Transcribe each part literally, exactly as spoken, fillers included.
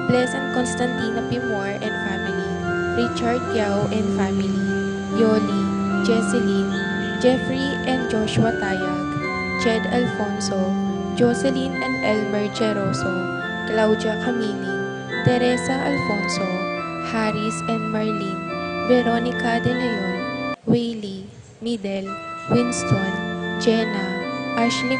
Bless and Constantina Pimor and family, Richard Yao and family, Yoli, Jesseline, Jeffrey and Joshua Tayag, Jed Alfonso, Jocelyn and Elmer Geroso, Claudia Camiling, Teresa Alfonso, Harris and Marlene, Veronica De Leon, Waylee, Midel, Winston, Jenna, Ashley.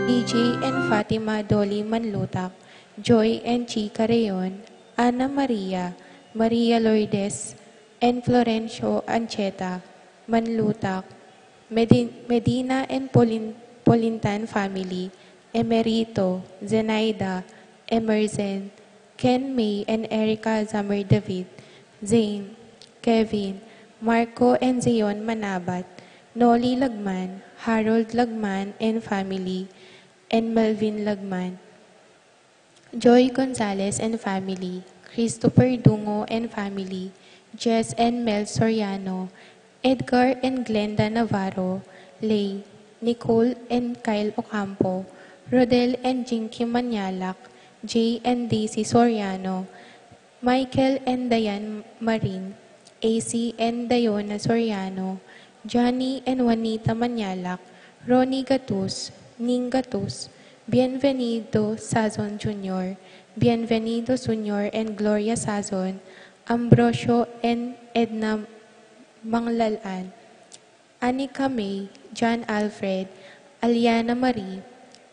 D J and Fatima Dolly Manlutak, Joy and Chi Carreon, Ana Maria, Maria Lourdes, and Florencio Ancheta, Manlutak, Medi-, Medina and Polin-, Polintan family, Emerito, Zenaida, Emerson, Ken May and Erica Zamar David, Zane, Kevin, Marco and Zion Manabat, Noli Lagman, Harold Lagman and family, and Melvin Lagman. Joy Gonzalez and family, Christopher Dungo and family, Jess and Mel Soriano, Edgar and Glenda Navarro, Lay, Nicole and Kyle Ocampo, Rodel and Jinky Manyalak, Jay and Daisy Soriano, Michael and Diane Marin, A C and Diona Soriano, Johnny and Juanita Manyalak, Ronnie Gatus, Ning Gatus, Bienvenido Sazon Junior, Bienvenido Senior and Gloria Sazon, Ambrosio and Edna Manglalan, Anika May, John Alfred, Aliana Marie,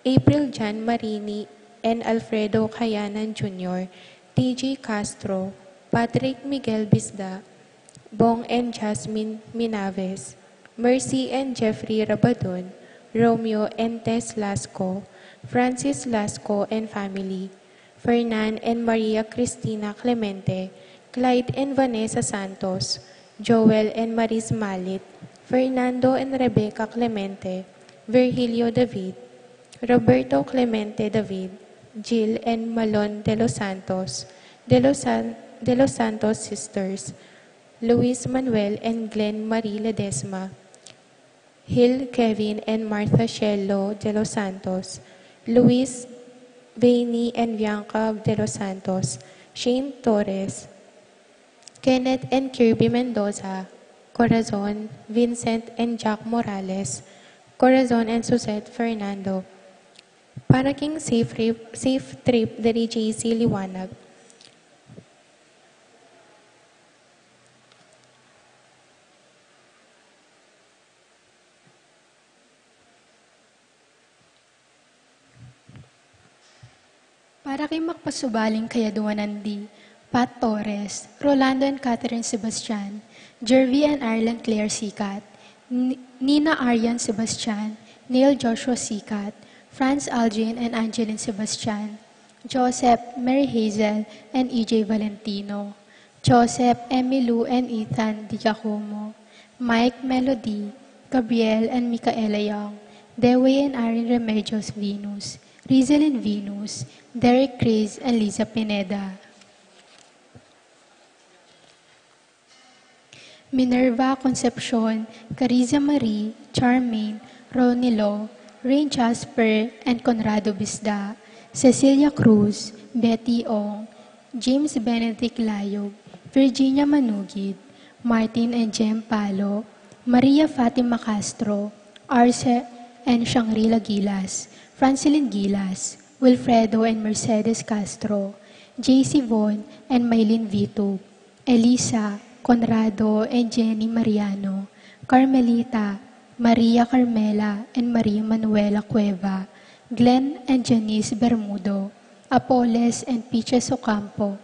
April John Marini and Alfredo Kayanan Junior, T J Castro, Patrick Miguel Bisda, Bong and Jasmine Minaves, Mercy and Jeffrey Rabadon, Romeo and Tess Lasco, Francis Lasco and family, Fernan and Maria Cristina Clemente, Clyde and Vanessa Santos, Joel and Maris Malit, Fernando and Rebecca Clemente, Virgilio David, Roberto Clemente David, Jill and Malon De Los Santos, De Los San-, De Los Santos sisters, Luis Manuel and Glenn Marie Ledesma, Hill, Kevin and Martha Shelo De Los Santos, Luis, Veini and Bianca De Los Santos, Shane Torres, Kenneth and Kirby Mendoza, Corazon, Vincent and Jack Morales, Corazon and Suzette Fernando. Para king safe trip, safe trip diri J C Liwanag. Para king magpasubaling kayaduanan di, Pat Torres, Rolando and Catherine Sebastian, Jervy and Arlen Claire Sicat, N-, Nina Arian Sebastian, Neil Joshua Sicat, Franz Algin and Angeline Sebastian, Joseph, Mary Hazel, and E J Valentino, Joseph, Emmy Lou and Ethan Di Giacomo, Mike, Melody, Gabriel and Micaela Young, Dewey and Irene Remedios Venus, Rizalyn Venus, Derek Cruz and Liza Pineda. Minerva Concepcion, Cariza Marie, Charmaine, Ronilo, Rain Jasper, and Conrado Bisda, Cecilia Cruz, Betty Ong, James Benedict Layog, Virginia Manugid, Martin and Jem Palo, Maria Fatima Castro, Arce and Shangri-La Gilas, Francilyn Gilas, Wilfredo and Mercedes Castro, J C Von and Maylin Vitug, Elisa, Conrado and Jenny Mariano, Carmelita, Maria Carmela and Maria Manuela Cueva, Glenn and Janice Bermudo, Apoles and Peaches Ocampo,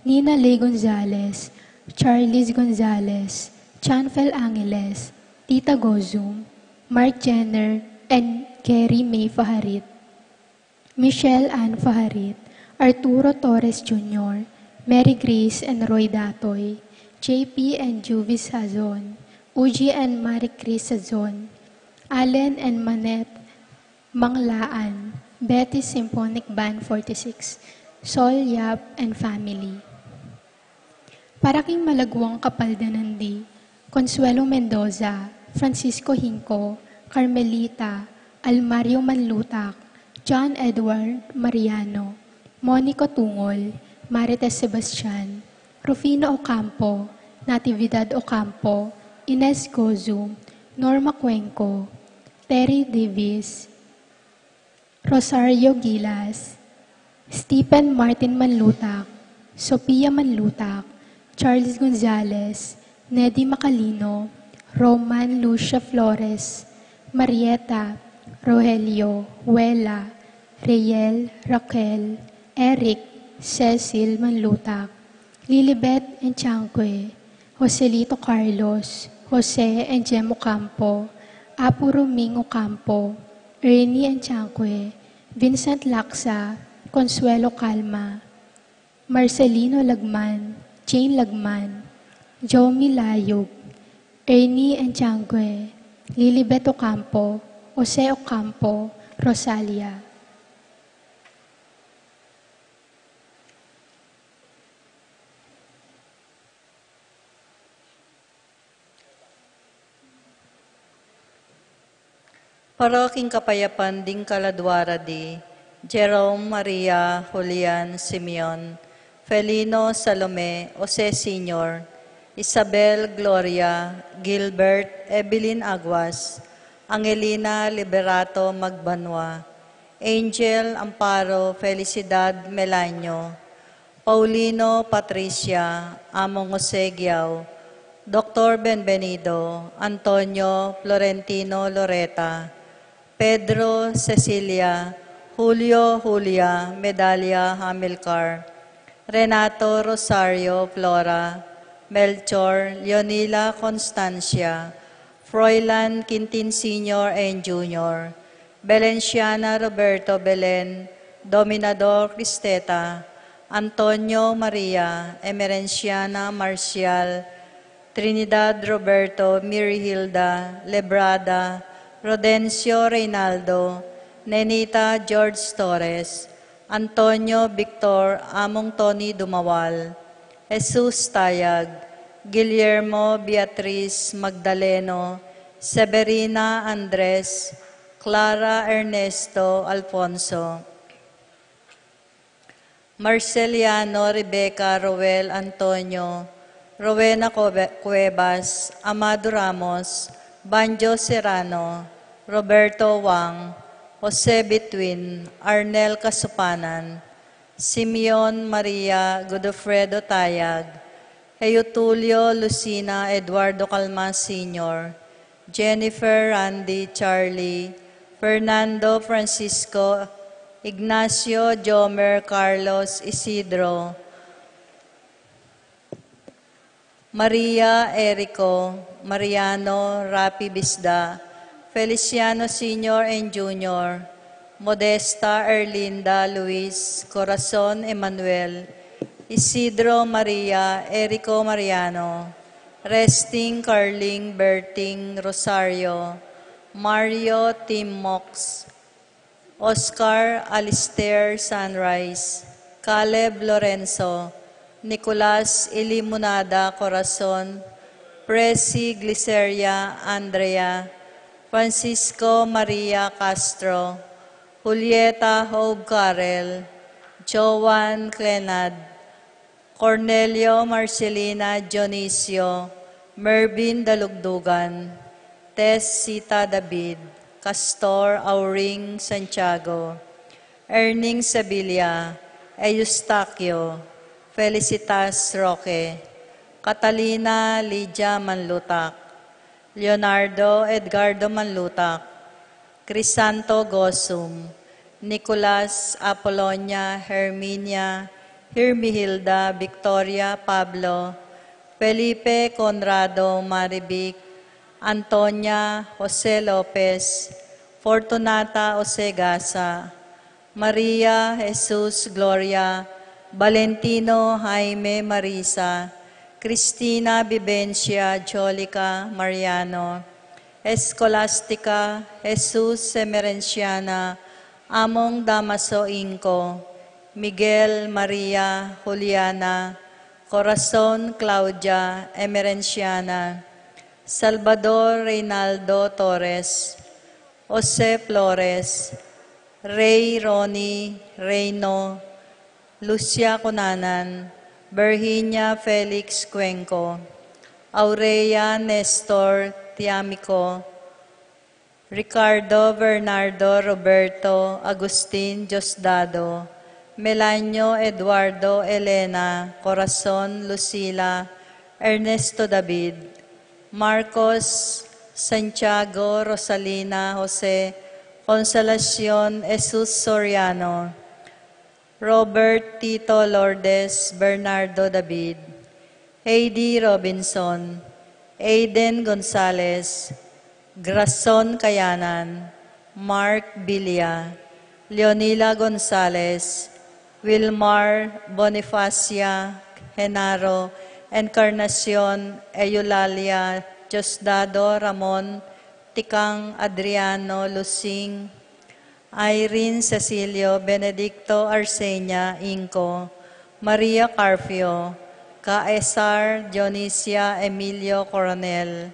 Nina Lee Gonzalez, Charles Gonzalez, Chanfel Angeles, Tita Gozum, Mark Jenner, and Kerry May Faharit, Michelle Ann Faharit, Arturo Torres Junior, Mary Grace and Roy Datoy, J P and Juvis Hazon, Uji and Marie Chris Hazon, Allen and Manette Manglaan, Betty Symphonic Band forty-six, Sol Yap and family. Para king malagwang kapaldanan di, Consuelo Mendoza, Francisco Hinco, Carmelita, Almario Manlutak, John Edward Mariano, Monico Tungol, Marites Sebastian, Rufino Ocampo, Natividad Ocampo, Ines Gozu, Norma Cuenco, Terry Davis, Rosario Gilas, Stephen Martin Manlutak, Sophia Manlutak, Charles Gonzales, Neddy Macalino, Roman Lucia Flores, Marieta, Rogelio, Wela, Reyel, Raquel, Eric, Cecil Manlutak, Lilibet Enchanque, Joselito Carlos, Jose and Jem Ocampo, Apu Roming Ocampo, Ernie Enchanque, Vincent Laksa, Consuelo Calma, Marcelino Lagman, Jane Lagman, Jomi Layug, Ernie Enchangue, Lilibet Ocampo, Jose Ocampo, Rosalia. Para king kapayapan ding kaladua ra di Jerome, Maria, Julian, Simeon, Felino, Salome, Jose Senior, Isabel, Gloria, Gilbert, Evelyn Aguas, Angelina Liberato Magbanua, Angel, Amparo, Felicidad, Melanio, Paulino, Patricia, Among Jose Guiao, Doktor Benvenido, Antonio, Florentino, Loreta, Pedro, Cecilia, Julio, Julia, Medalia, Hamilcar, Renato, Rosario, Flora, Melchor, Leonila, Constancia, Froilan, Quintin Senior and Junior, Belenciana, Roberto, Belen, Dominador, Cristeta, Antonio, Maria, Emerenciana, Marcial, Trinidad, Roberto, Mirihilda, Lebrada, Rodencio, Reynaldo, Nenita, George Torres, Antonio, Victor, Among Tony Dumawal, Jesus Tayag, Guillermo, Beatriz, Magdaleno, Severina, Andres, Clara, Ernesto, Alfonso, Marceliano, Rebecca, Roel, Antonio, Rowena Cove-, Cuevas, Amado Ramos, Banjo Serrano, Roberto Wang, Jose Betwin, Arnel Casupanan, Simeon, Maria, Godofredo Tayag, Eutulio, Lucina, Eduardo Calma Senior, Jennifer, Randy, Charlie, Fernando, Francisco, Ignacio, Jomer, Carlos, Isidro, Maria, Erico, Mariano, Rapi Bisda, Feliciano Senior and Junior, Modesta, Erlinda, Luis, Corazon, Emmanuel, Isidro, Maria, Erico, Mariano, Resting, Carling, Berting, Rosario, Mario, Tim Mox, Oscar, Alistair, Sunrise, Caleb, Lorenzo, Nicolas, Ilimunada, Corazon, Presi, Gliceria, Andrea, Francisco, Maria, Castro, Julieta, Hope, Carel, Joan, Clenad, Cornelio, Marcelina, Dionisio, Mervin, Dalugdugan, Tess, Sita, David, Castor, Auring, Santiago, Erning, Sevilla, Eustaquio, Felicitas, Roque, Catalina, Lydia, Manlutak, Leonardo, Edgardo Manlutak, Crisanto Gosum, Nicolas, Apolonia, Herminia, Hermihilda, Victoria, Pablo, Felipe, Conrado, Marivic, Antonia Jose Lopez, Fortunata Jose Gasa, Maria Jesus Gloria, Valentino Jaime Marisa, Cristina Vivencia Jolica Mariano, Escolastica Jesus Emerenciana, Among Damaso Inco, Miguel Maria Juliana, Corazon Claudia Emerenciana, Salvador Reynaldo Torres, Jose Flores, Rey Ronnie Reino, Lucia Cunanan, Virginia Felix Cuenco, Aurea Nestor Tiamico, Ricardo Bernardo Roberto Agustin Diosdado, Melanio Eduardo Elena Corazon Lucila Ernesto David, Marcos Santiago Rosalina Jose Consolacion Jesus Soriano, Robert Tito Lourdes Bernardo David, A D Robinson, Aiden Gonzales, Grason Kayanan, Mark Bilia, Leonila Gonzales, Wilmar Bonifacia Genaro, Encarnacion Eulalia Diosdado Ramon, Tikang Adriano Lusing, Irene Cecilio Benedicto Arsenia Inco, Maria Carpio, Caesar Dionisia Emilio Coronel,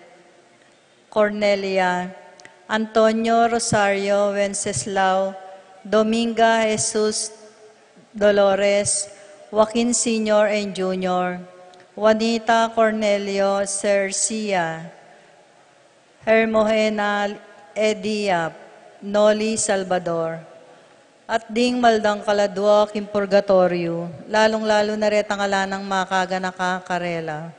Cornelia, Antonio Rosario Wenceslao, Dominga Jesus Dolores, Joaquin Senior and Junior, Juanita Cornelio Cercia, Hermogena Edia, Noli Salvador. At ding maldang kaladua king purgatoryo, lalung-lalu na retang ala nang makaganaka karela.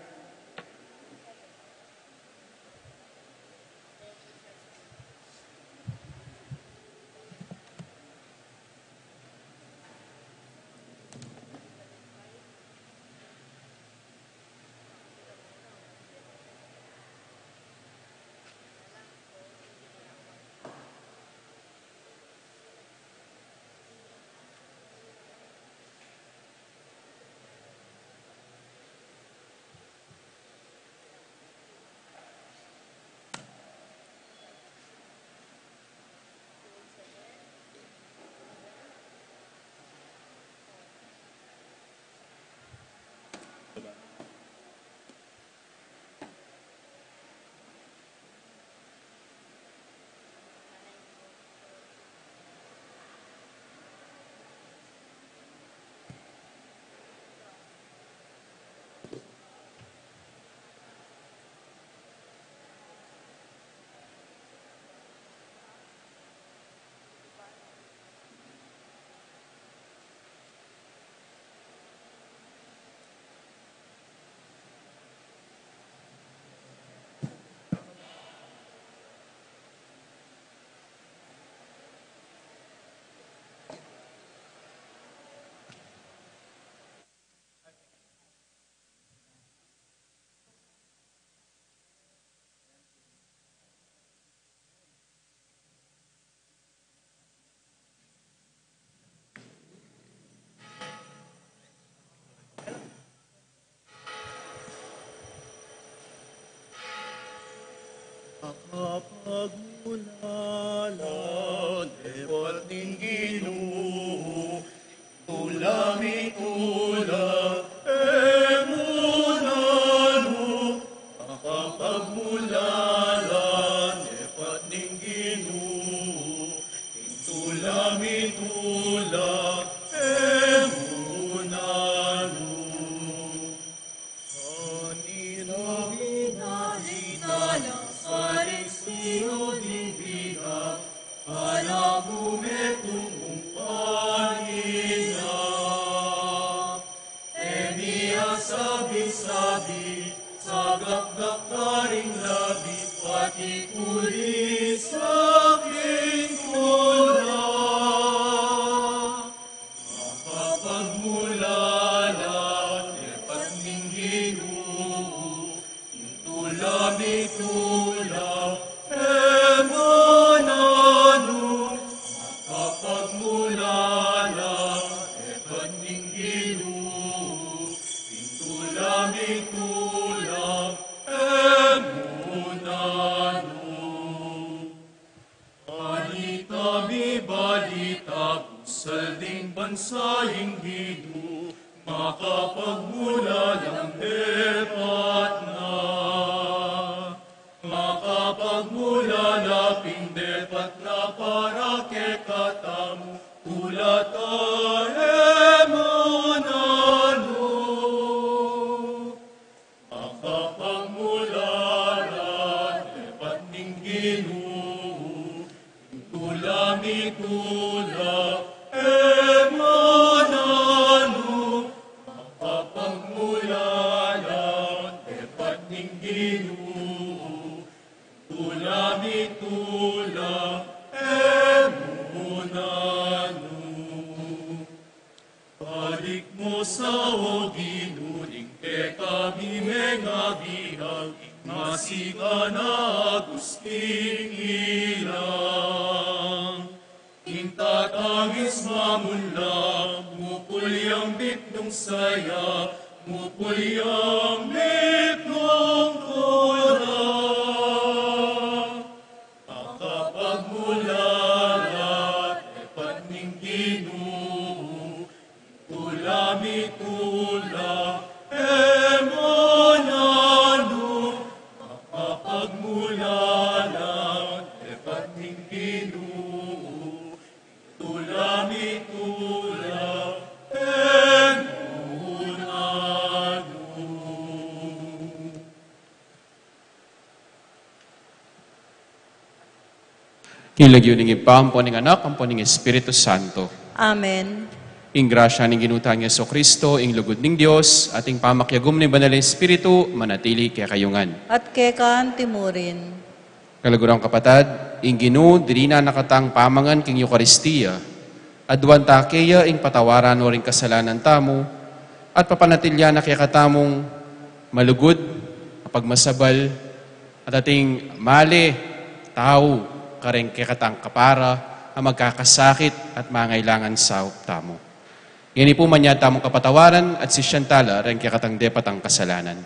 Makapagmulala, lepat ning Ginu, tula mitula, e mu nanu. Makapagmulala, lepat ning Ginu, tula mitula, e mu nanu. Kanita binalita nang Pariseo ding bida, ala mu metung kanita. E mi asabi-sabi, sagakgak karing labi, pati kuli sa king tula. Makapagmulala, lepat ning Ginu, tula mitula, sa ing Ginu, makapagmulalang depat na. Makapagmulalang depat na para kekatamu, tula ta e mananu. Makapagmulalang depat ning Ginu, tula mitula e mananu. Makapagmulalang depat ning Ginu, tula mitula e mananu. Balik mu sa, o Ginu, ring kekami mengabiag, ing masikan a Agustin ilang. Ing tatangis mamunla, mupul yang mitmung saya, mupul yang mitmung tula. Makapagmulalang depat ning Ginu, tula mitula e mananu. Makapagmulalang depat ning Ginu, tula mitula e mananu. King lagyu ning Ibpa, ampo ning Anak, ampo ning Espiritu Santo. Amen. Ing grasya ning Ginu tang Jesucristo, ing lugud ning Dios, at ing pamakiagum ning Banal a Espiritu, manatili kekayu ngan. At keka anti mu rin. Kaluguran kapatad, ing Ginu, dininan na katang pamangan king Eukaristia, aduan ta keya ing patawaran no ring kasalanan tamu, at papanatilian na kekatamung malugud, mapagmasabal, at ating male tau kareng kekatang kapara a magkakasakit at mangailangan saup tamu. Ngeni pu, manyad tamung kapatawaran at sisian tala reng kekatang depat a kasalanan.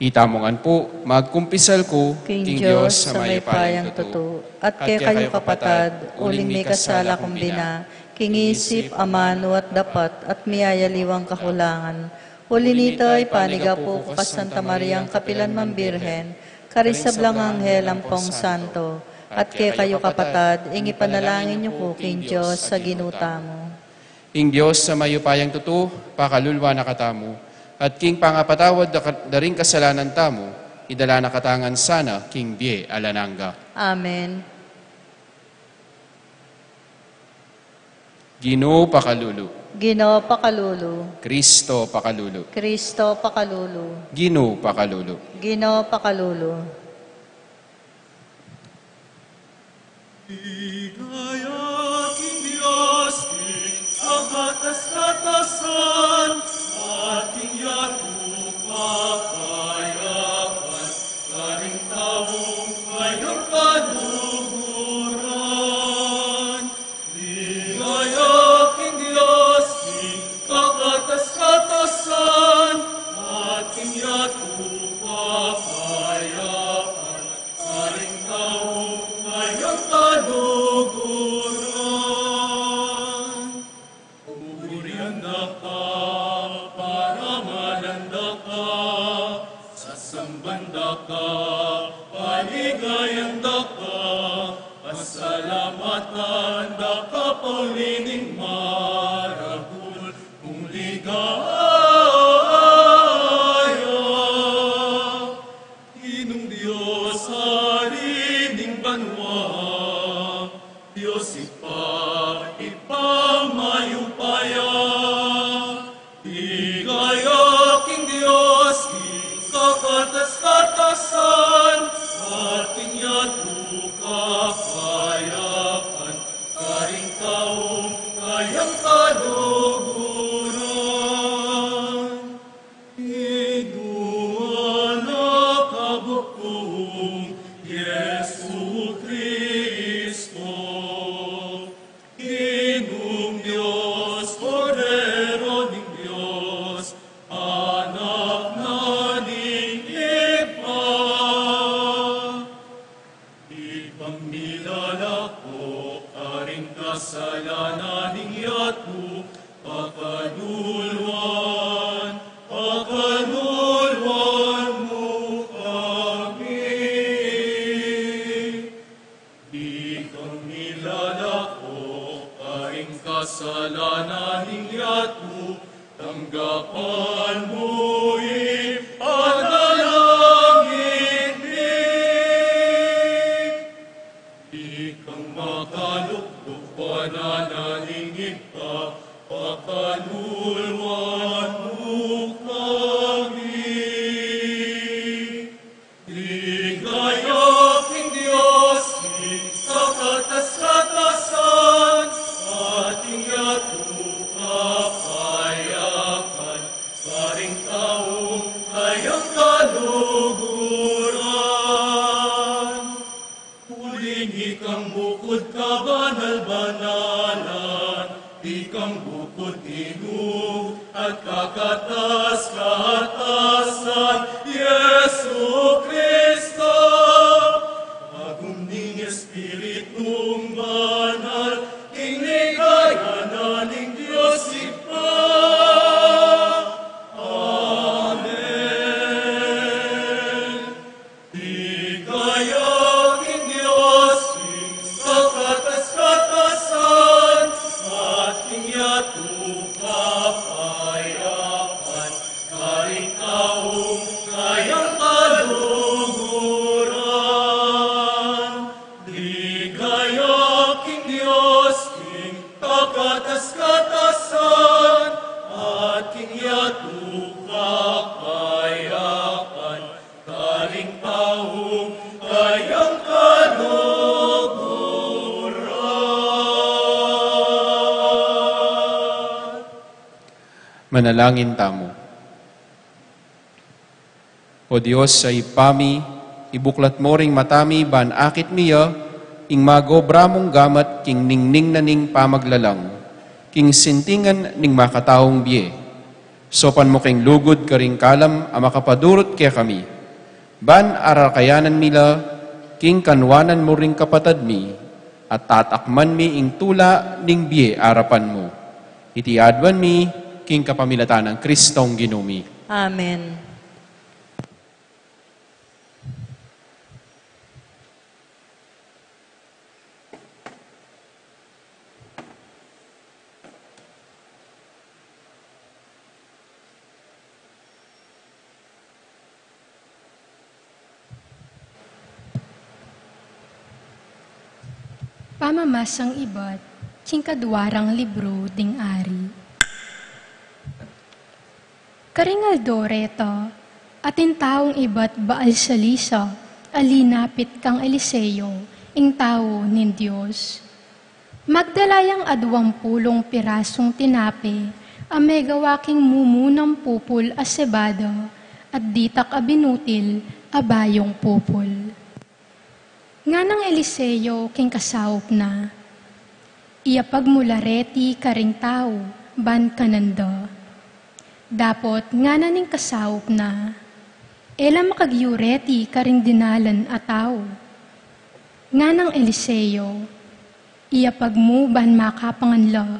Itamu ngan pu, magkumpisal ku king Dios a mayupayang tutu, at kekayu kapatad, uling mikasala kung bina, king isip, amanu at dapat, at miyayaliwang kakulangan. Uli na nita, ipanyawad ku kang Santa Mariang kapilan man Birhen, karing sablang anghel ampong santo, at kekayu kapatad, ing ipanalangin yu ku king Dios a Ginu tamu. Ing Dios a mayupayang tutu, pakalulu na katamu, at king pangapatawad da, da ring kasalanan tamu, idala na katamu ngan sana king bie alang angga. Amen. Ginu, pakalulu. Ginu, pakalulu. Kristo, pakalulu. Kristo, pakalulu. Ginu, pakalulu. Ginu, pakalulu. Ligaya king Dios king kakatas-katasan, at king yatu kapayapan, karing taung mayap kaluguran. Ligaya king Dios king kakatas-katasan, at king yatu kapayapan, karing taung mayap kaluguran. Purian da ka, parangalan da ka, sasamban da ka, paligayan da ka, pasalamatan da ka, pauli ning maragul mung ligaya. Ginung Dios, Ari ning banua, Dios Ibpa, Ibpang mayupaya. Ligaya king Dios king kakatas-katasan, at king yatu kapayapan, karing taung mayap kaluguran. Ing Anak a Bukung Jesucristo, Ginung Dios, Kordero ning Dios, Anak na ning Ibpa. Ipamilalako Katas-katasan Jesucristo, agum ning Espiritung Banal, king ligaya na ning Dios Ibpa. Amen. Ligaya king Dios king kakatas-katasan, at king yatu kapayapan, karing taung kayang kaluguran. Ligaya king Dios king kakatas-katasan, at king yatu kapayapan, karing taung kayang kaluguran. Manalangin tamu. O Dios a Ibpa mi, ibuklat mu ring mata mi ban akit mi ya ing magobra mung gamat king ningning na ning pamaglalang, king sintingan ning makataung bie. Saupan mu keng lugud karing kalam a makapadurut kekami, ban arakayanan mi la king kanuanan mu ring kapatad mi, at tatakman mi ing tula ning bie arapan mu. Iti aduan mi king kapamilatan nang Kristong Ginu mi. Amen. Pamamasang ibat king kaduarang libru ding Ari. Karing aldo reta, atin taung ibat Baal-salisa a linapit kang Eliseo, ing tau ning Dios. Magdala yang aduang pulung pirasung tinape a megawa king mumunang pupul a sebada, at ditak a binutil a bayung pupul. Nganang Eliseo king kasaup na, "Iyapag mu la reti karing tau, ban kanan da." Dapot ngana ning kasaup na, "E la makagyu reti karing dinalan a tau." Nganang Eliseo, "Iyapag mu ban makapangan la,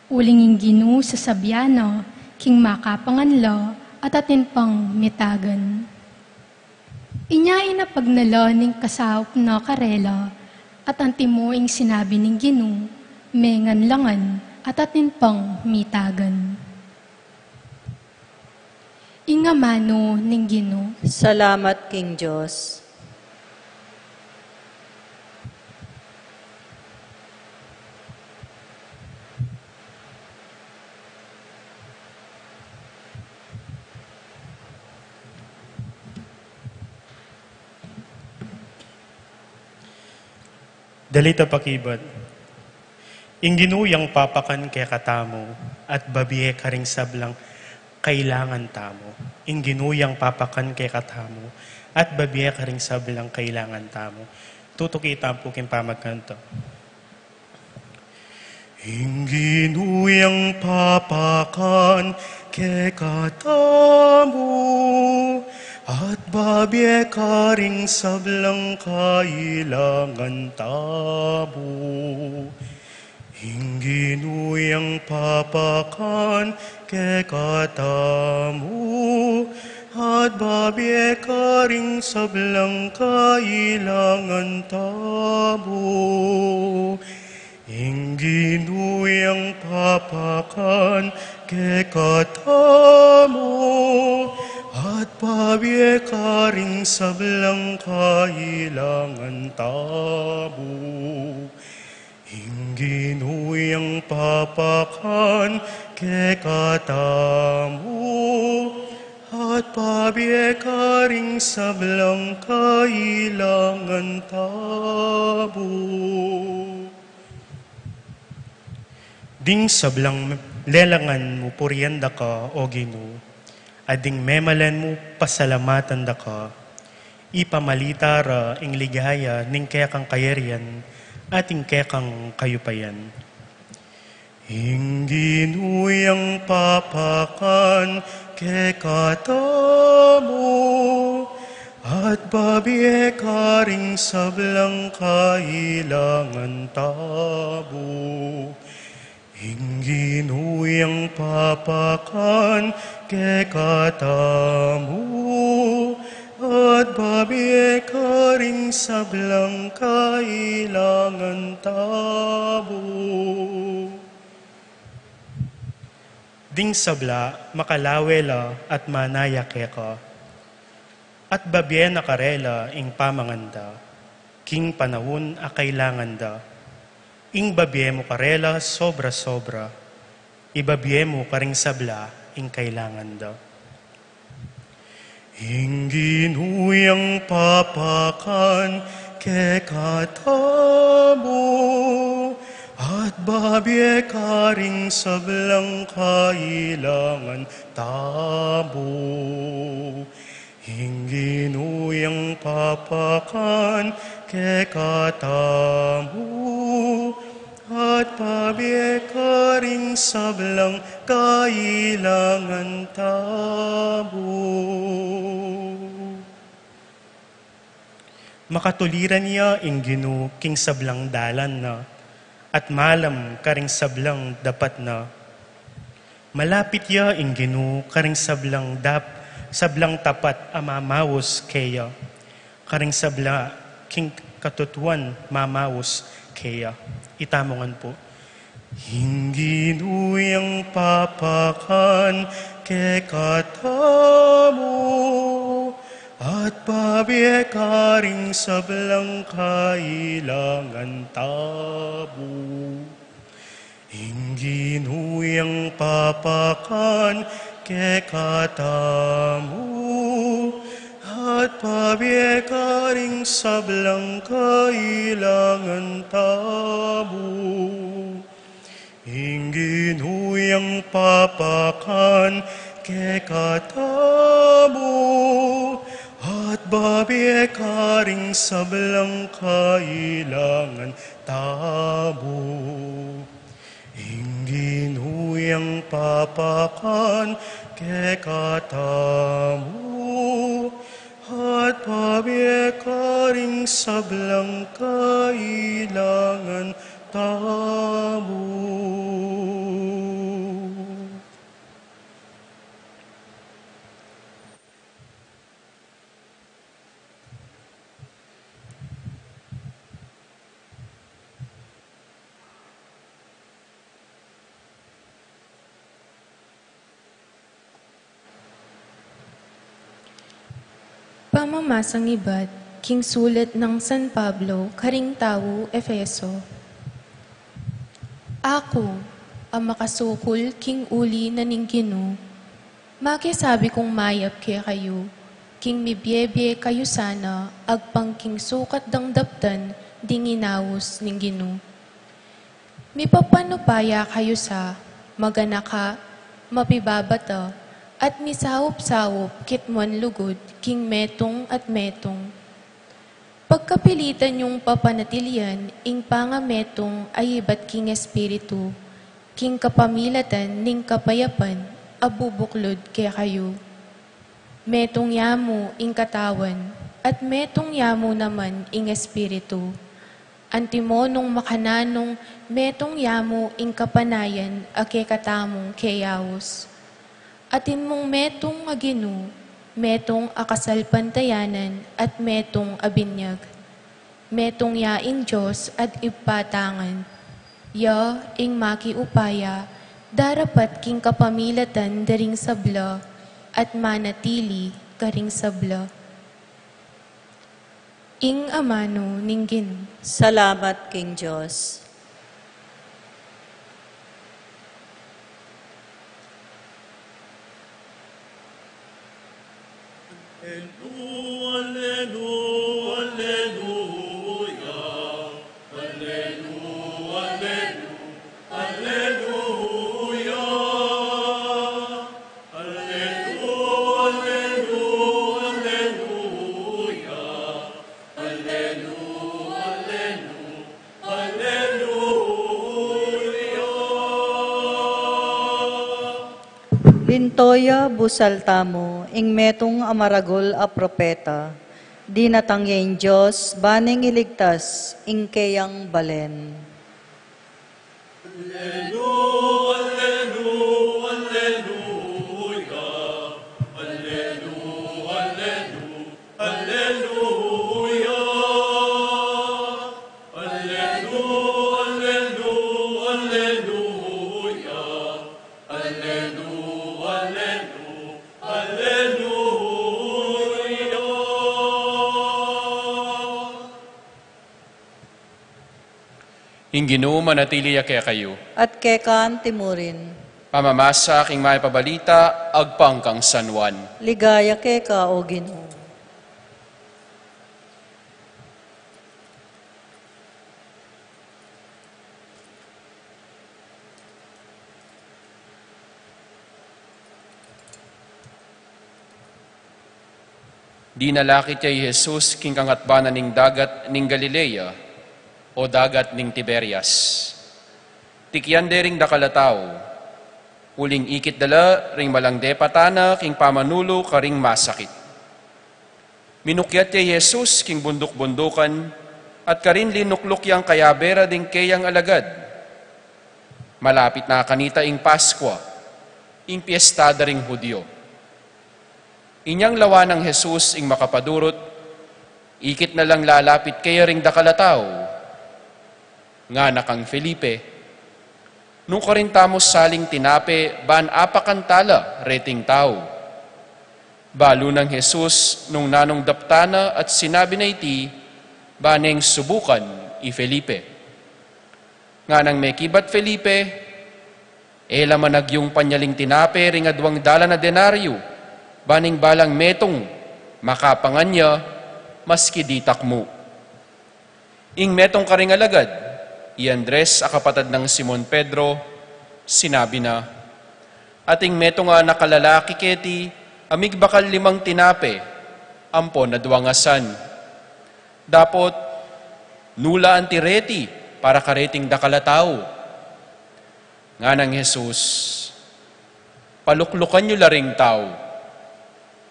uling ing Ginu sasabian na king makapangan la at atin pang mitagan." Inya inapag na la ning kasaup na karela, at antimo ing sinabi ning Ginu, mengan la ngan at atin pang mitagan. Ing amanu ning Ginu. Salamat king Dios. Dalit a pakibat. Ing Ginu yang papakan kekatamu, at babie karing sablang kailangan tamu. Ing Ginu yang papakan kekatamu, at babie karing sablang kailangan tamu. Tutuki tamu pu king pamagkantu. Ing Ginu yang papakan kekatamu, at babie karing sablang kailangan tamu. Ing Ginu yang papakan kekatamu, at babie karing sablang kailangan tamu. Ing Ginu yang papakan kekatamu, at babie karing sablang kailangan tamu. Ing Ginu yang papakan kekatamu, at babie karing sablang kailangan tamu. Ding sablang lelangan mu purian da ka, O Ginu, at ding memalen mu pasalamatan da ka, ipamalita ra ing ligaya ning kekang kayarian at ing kekang kayupayan. Ing Ginu yang papakan kekatamu, at babie karing sablang kailangan tamu. Ing Ginu yang papakan kekatamu, at babie karing sablang kailangan tamu. Ding sabla, makalawe la at manaya keka, at babie na karela ing pamangan da, king panaun a kailangan da. Ing babie mu karela sobra-sobra, ibabie mu karing sabla ing kailangan da. Ing Ginu yang papakan kekatamu, at babie karing sablang kailangan tamu. Ing Ginu yang papakan kekatamu, at babie karing sablang kailangan tamu. Makatuliran ya ing Ginu king sablang dalan na, at malam karing sablang dapat na. Malapit ya ing Ginu karing sablang dap-, sablang tapat a mamaus keya, karing sabla king katutuan mamaus keya. Itamu ngan pu. Ing Ginu yang papakan kekatamu, at babie karing sablang kailangan tamu. Ing Ginu yang papakan kekatamu, at babie karing sablang kailangan tamu. Ing Ginu yang papakan kekatamu, at babie karing sablang kailangan tamu. Ing Ginu yang papakan kekatamu, at babie karing sablang kailangan tamu. Pamamasang ibat king sulat nang San Pablo karing taga Efeso. Aku, a makasukul king uli na ning Ginu, makisabi kung mayap kekayu, king mibie-bie kayu sana agpang king sukat dang daptan ding inaus ning Ginu. Mipapanupaya kayu sa, maganaka, mapibabata, at misaup-saup kitmuan lugud king metung at metung. Pagkapilitan yung papanatilian ing pangametung a ibat king Espiritu, king kapamilatan ning kapayapan a bubuklud kekayu. Metung ya mu ing katawan, at metung ya mu naman ing Espiritu. Antimo nung makananung metung ya mu ing kapanayan a kekatamung keyaus. Atin mung metung a Ginu, metung a kasalpantayanan, at metung a binyag. Metung ya ing Dios at Ibpa ta ngan. Ya ing makiupaya darapat king kapamilatan da ring sabla, at manatili karing sabla. Ing amanu ning Ginu. Salamat king Dios. Aleluya, aleluya, aleluya, aleluya, aleluya. Aleluya, aleluya, aleluya, aleluya. Toya busal tamu ing metung a maragul a propeta, dinatang ya ing Dios, ban ing iligtas ing keyang balen. Alleluia, alleluia, alleluia, alleluia, alleluia. Alleluia, alleluia, alleluia, alleluia, alleluia. Ing Ginu manatili ya kekayu. At keka antimurin. Pamamasa king mayap a balita agpang kang San Juan. Ligaya keka, O Ginu. Dinalakit ya i Jesus king kangatbanan ning dagat ning Galilea, o dagat ning Tiberias. Tikian de ring dakal a tau, uling ikit da la ring malang depatan na king pamanulu karing masakit. Minukyat ya i Jesus king bunduk-bundukan, at karin linukluk yang kayabe ra ding keyang alagad. Malapit na kanita ing Paskua, ing piesta da ring Judio. Inyang lawan nang Jesus ing makapadurut, ikit na lang lalapit keya ring dakal a tau. Ngana kang Felipe, "Nukarin tamu saling tinape ban apakan ta la reting tau?" Balu nang Jesus nung nanung daptan na at sinabi na iti, ba neng subukan i Felipe. Nganang mekibat Felipe, e la managyung panyaling tinape ring aduang dalan a denaryo, ba neng balang metung makapangan ya, maski ditak mu. Ing metung karing alagad, i Andres a kapatad nang Simon Pedro, sinabi na, "Ating metung a anak a lalaki keti a migbakal limang tinape ampon aduang asan. Dapot, nu la anti reti para kareting dakal a tau?" Nganang Jesus, "Paluklukan yu la ring tau."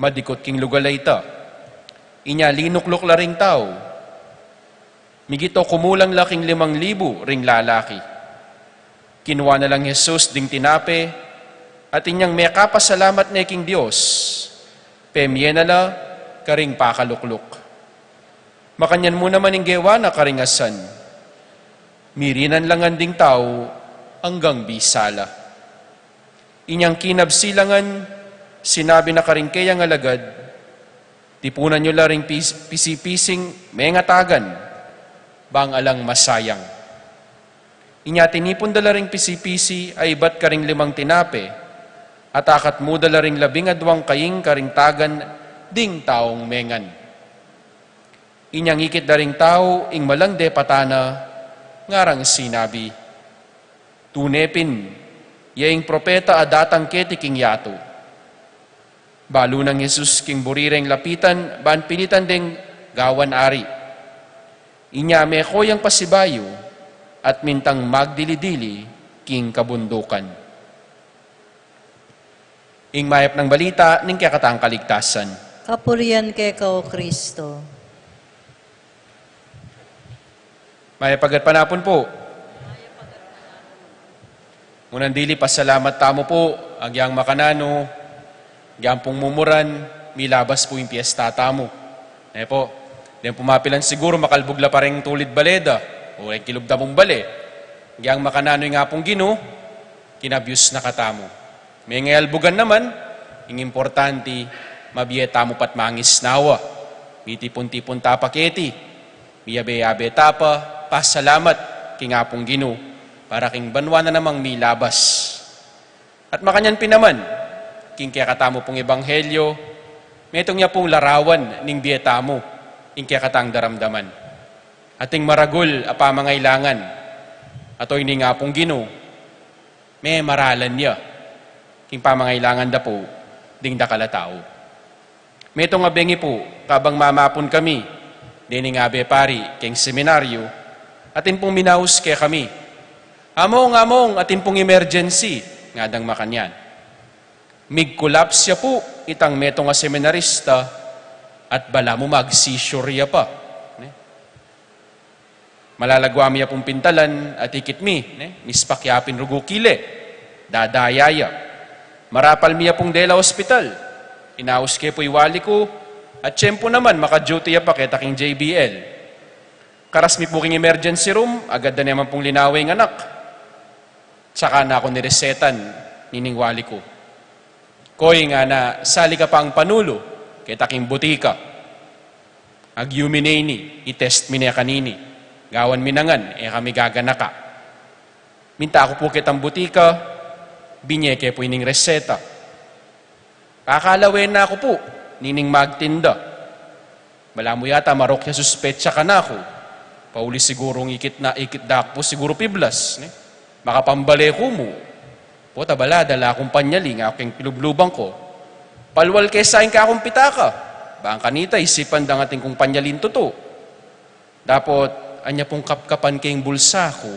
Madikut king lugal a ita. Inya linukluk la ring tau. Migit o kumulang la king limang libu ring lalaki. Kinua na lang Jesus ding tinape, at inyang mekapasalamat ne king Dios, pemie na la karing pakalukluk. Makanyan mu naman ing gewa na karing asan. Mirinan la ngan ding tau anggang bisa la. Inyang kinabsi la ngan, sinabi na karing keyang alagad, "Tipunan yu la ring pis-, pisi-pising mengatagan, bang alang masayang." Inya tinipun da la ring pisi-pisi a ibat karing limang tinape, at akatmu da la ring labing aduang kaing karing tagan ding taung mengan. Inyang ikit da ring tau ing malang depatan na, ngarang sinabi, "Tune pin, ya ing propeta a datang keti king yatu." Balu nang Jesus king buri reng lapitan ban pilitan deng gawan ari. Inya meko yang pasibayu at mintang magdili-dili king kabundukan. Ing mayap nang balita ning kekatang kaligtasan. Kapurian keka, O Kristo. Mayap a gatpanapun pu. Ngunang dili, pasalamat tamu pu, agyang makananu, agyang pung mumuran, milabas pu ing piesta tamu. E pu, deng pu mapilan siguru makalbug la pa reng tulid bale da, o reng kilub da pung bale. Agyang makananu ing Apung Ginu, kinabyus na katamu. Mengayalbugan naman, ing importanti, mabie tamu pa't mangisnawa. Mitipun-tipun ta pa keti, miyabe-yabe ta pa, pasalamat king Apung Ginu, para king banua na namang milabas. At makanyan pin naman, king kekatamu pung ebanghelyo, metung ya pung larawan ning bie tamu, ing kekatang daramdaman. Ating maragul a pamangailangan, ato ini ing Apung Ginu, memaralan ya king pamangailangan da pu ding dakal a tau. Metung a bengi pu, kabang mamapun kami dening Abe Pari keng seminaryo, atin pung minaus kekami, "Among, among, atin pung emergency," ngadang makanyan. Migkulaps ya pu itang metung a seminarista at balamu mag-seizure ya pa. Ne? Malalagwa mi ya pung pintalan at ikit mi, ne? Mispak ya pin rugu kile, dadaya ya. Marapal mi ya pung dela ospital. Inaus ke pu i wali ku, at tiyempu naman maka-duty ya pa keta king J B L. Karas mi pu king emergency room, agad da ne man pung linawe ing anak. Saka na ku niresetan, nining wali ku. Koy, ngana, sali ka pang panulu keta king butika. Agyumi ne ini, i-test mi ne kanini. Gawan mi na ngan, e kami gaganaka. Minta ku pu ketang butika, binye ke pu ining reseta. Kakalawen na ku pu nining magtinda. Balamu yata marok ya suspetsa kanaku. Pauli sigurung ikit na, ikit da ku pu siguru piblas, ne? Makapambale ku mu. Pota bala, dala kung panyali, ngaku keng pilubluban ku. Palwal ke sa ing kakung pitaka. Bang kanita, isipan dang atin kung panyalin tutu. Dapot, anya pung kapkapan keng bulsa ku.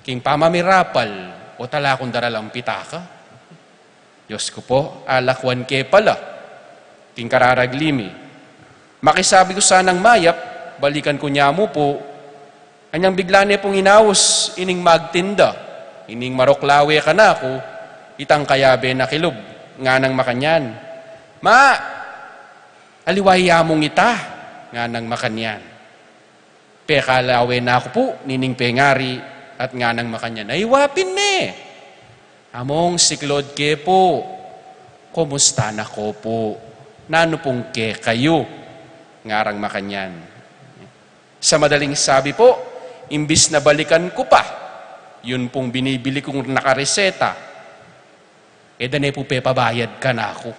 King pamamirapal, o tala kung daralang pitaka. Diyos ku pu, alakwan ke pala. King kararagli mi. Makisabi ku sanang mayap, balikan ku ne mu pu. Anyang bigla ne pung inaus ining magtinda, ining marok lawe kanaku, itang kayabe na kilub, nganang makanyan, "Ma, aliwa ya mung ita," nganang makanyan. Pekalawen na ku pu nining pengari at nganang makanyan, "Ay, wa pin ne." Among siklod ke pu, "Kumusta na ko pu? Nanu pung kekayu?" ngarang makanyan. Sa madaling sabi pu, imbis na balikan ku pa yun pung binibili kung nakareseta, e da ne pu pepabayad kanaku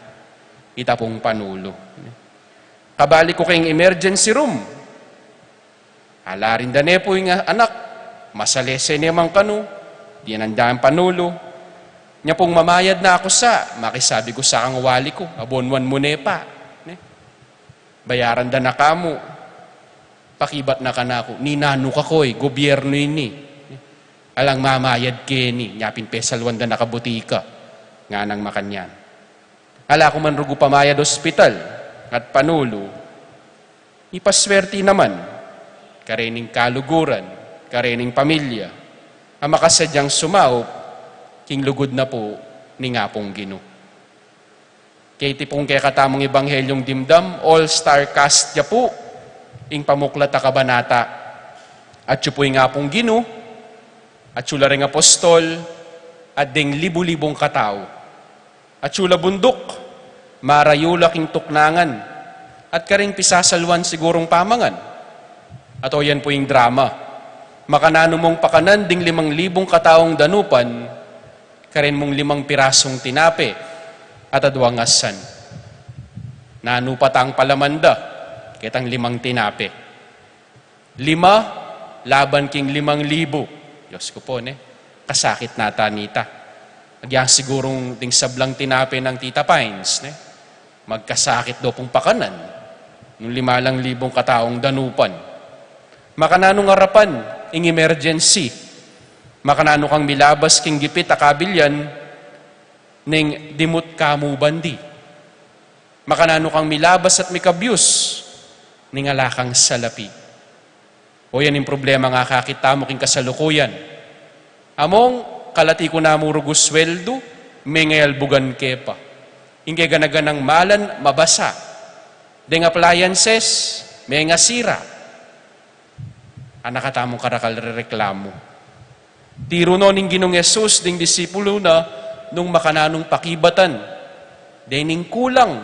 ita pung panulu. Kabalik ku keng emergency room, ala rin da ne pu ing anak, masalese ne man kanu, dinan da ing panulu. Nya pung mamayad na ku sa, makisabi ku sa kang wali ku, "Abonwan mu ne pa." Ne? Bayaran da na ka mu. Pakibat na kanaku, "Ninanu ka koy, gobyernu ini. Alang mamayad keni, nya pin pesalwan da na ka butika," nganang makanyan. Ala ku man rugu pamayad ospital at panulu, ipaswerti naman karening kaluguran, karening pamilya, a makasadyang sumaup king lugud na pu ning Apung Ginu. Keti pung kekatamung Ebanghelyung Dimdam, all-star cast ya pu ing pamuklat a kabanata. Atyu pu ing Apung Ginu, atyu la ring apostol, at deng libu-libung katau. Atyu la bunduk, marayu la king tuknangan, at karing pisasalwan sigurung pamangan. At o yan pu ing drama. Makananu mung pakanan ding limang libung kataung danupan, karin mung limang pirasung tinape at aduang asan? Nanu pa tang palaman da ketang limang tinape? Lima laban king limang libu. Diyos ku pu, ne? Kasakit na ta nita. Agyang sigurung ding sablang tinape nang Tita Pines, ne? Magkasakit do pung pakanan nung lima lang libung kataung danupan. Makananung arapan ing emergency? Makananu kang milabas king gipit a kabilyan ning dimut ka mu bandi? Makananu kang milabas at mikabyus ning ala kang salapi? O yan ing problemang akakit tamu king kasalukuyan. Among, kalati ku na mu rugu sweldu, mengayalbugan ke pa. Ing kegana-ganang malan, mabasa. Deng appliances, mengasira. Ana katamung karakal rereklamu. Tiru no ning Ginung Jesus ding disipulu na nung makananung pakibatan dening kulang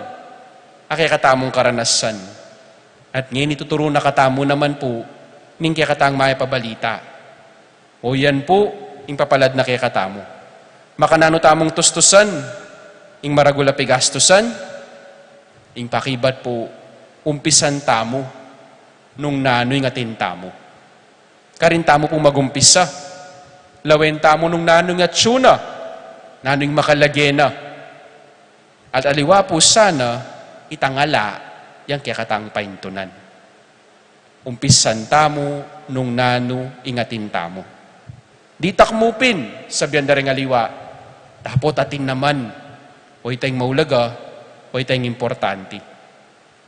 a kekatamung karanasan. At ngeni tuturu na katamu naman pu ning kekatang mayap a balita. O yan pu ing papalad na kekatamu. Makananu tamung tustusan ing maragul a pigastusan? Ing pakibat pu, umpisan tamu nung nanu ing atin tamu. Karin tamu pung magumpisa. Lawen tamu nung nanu ing atyu na, nanu ing makalage na. At aliwa pu sana itang ala yang kekatang paintunan. Umpisan tamu nung nanu ing atin tamu. Ditak mu pin, sabian da ring aliwa, dapot atin naman. O iteng maulaga, o iteng importanti.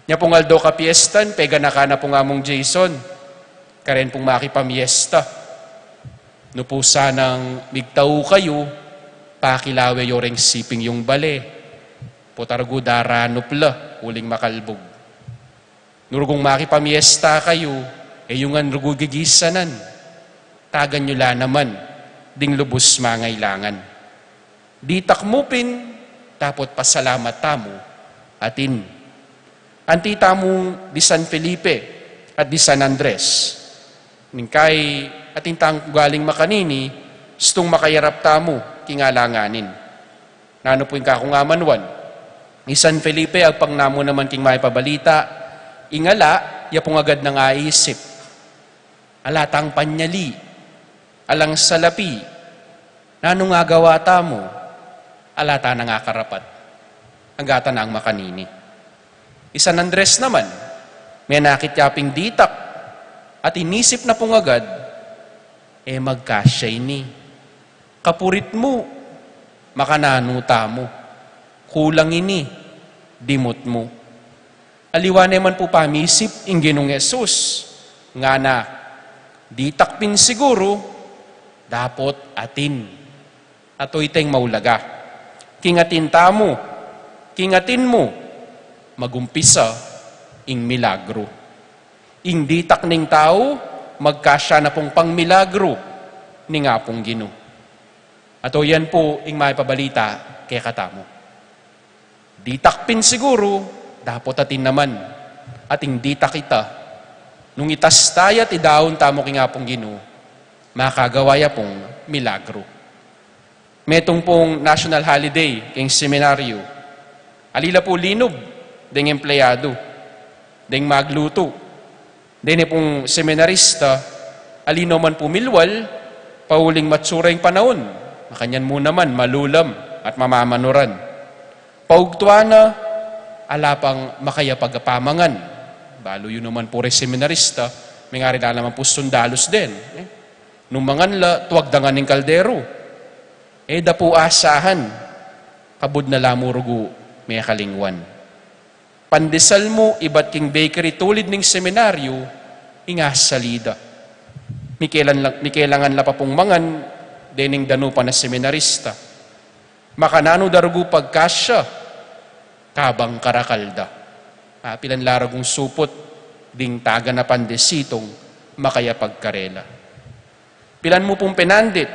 Nya pung aldo kapiestan, peganakan na pung Among Jason. Karen pung makipamiesta. Nu pu sanang migtau kayu, pakilawe yu reng siping yung bale. Pota rugu daranup la uling makalbug. Nu rugung makipamiesta kayu, e yu ngan rugu gigisanan. Tagan yu la naman ding lubus mangailangan. Ditak mu pin, dapot pasalamat tamu, atin. Anti tamu di San Felipe at di San Andres. Ningkai atin tang ugaling makanini, stung makayarap tamu king alanganin. Nanu pu ing kaku ngan manuan? I San Felipe, agpang na mu naman king maipabalita, ing ala, ya pung agad nang aisip. Ala tang panyali, alang salapi, nanu ngan agawa tamu, ala ta nang akarapat, angga ta nang makanini. I San Andres naman, menakit ya ping ditak, at inisip na pung agad, e magkasya ini. Kapurit mu, makananu tamu, kulang ini, dimut mu. Aliwa ne man pu pamisip ing Ginung Jesus, ngana, ditak pin siguru, dapot atin. Ato iteng maulaga. King atin tamu, king atin mu, magumpisa ing milagru. Ing ditak ning tau, magkasya na pung pangmilagru ning Apung Ginu. Ato yan pu ing maipabalita kekatamu. Ditak pin siguru, dapot atin naman. Ating ditak ita, nung itasta ya at idaun tamu king Apung Ginu, makagawa ya pung milagru. Metung pung national holiday king seminaryo. Ali la pu linub deng empleyado, deng maglutu, deng pung seminarista, ali no man pu milwal, pauling matsura ing panaun, makanyan mu naman malulam at mamamanuran. Paugtuan na, ala pang makayapag a pamangan. Balu yu naman pu reng seminarista, mengari la naman pu sundalus den, e. Nung mangan la, tuagdangan ing kaldero. E da pu asahan, kabud na la mu rugu mekalingwan. Pandesal mu ibat king bakery tulid ning seminaryo, ing asalida. Mikelan la, mikelangan la pa pung mangan dening danupan a seminarista. Makananu da rugu pagkasya, kabang karakal da. Apilan la rugung suput ding taga na pandesitung makayapagkarela. Pilan mu pung penandit,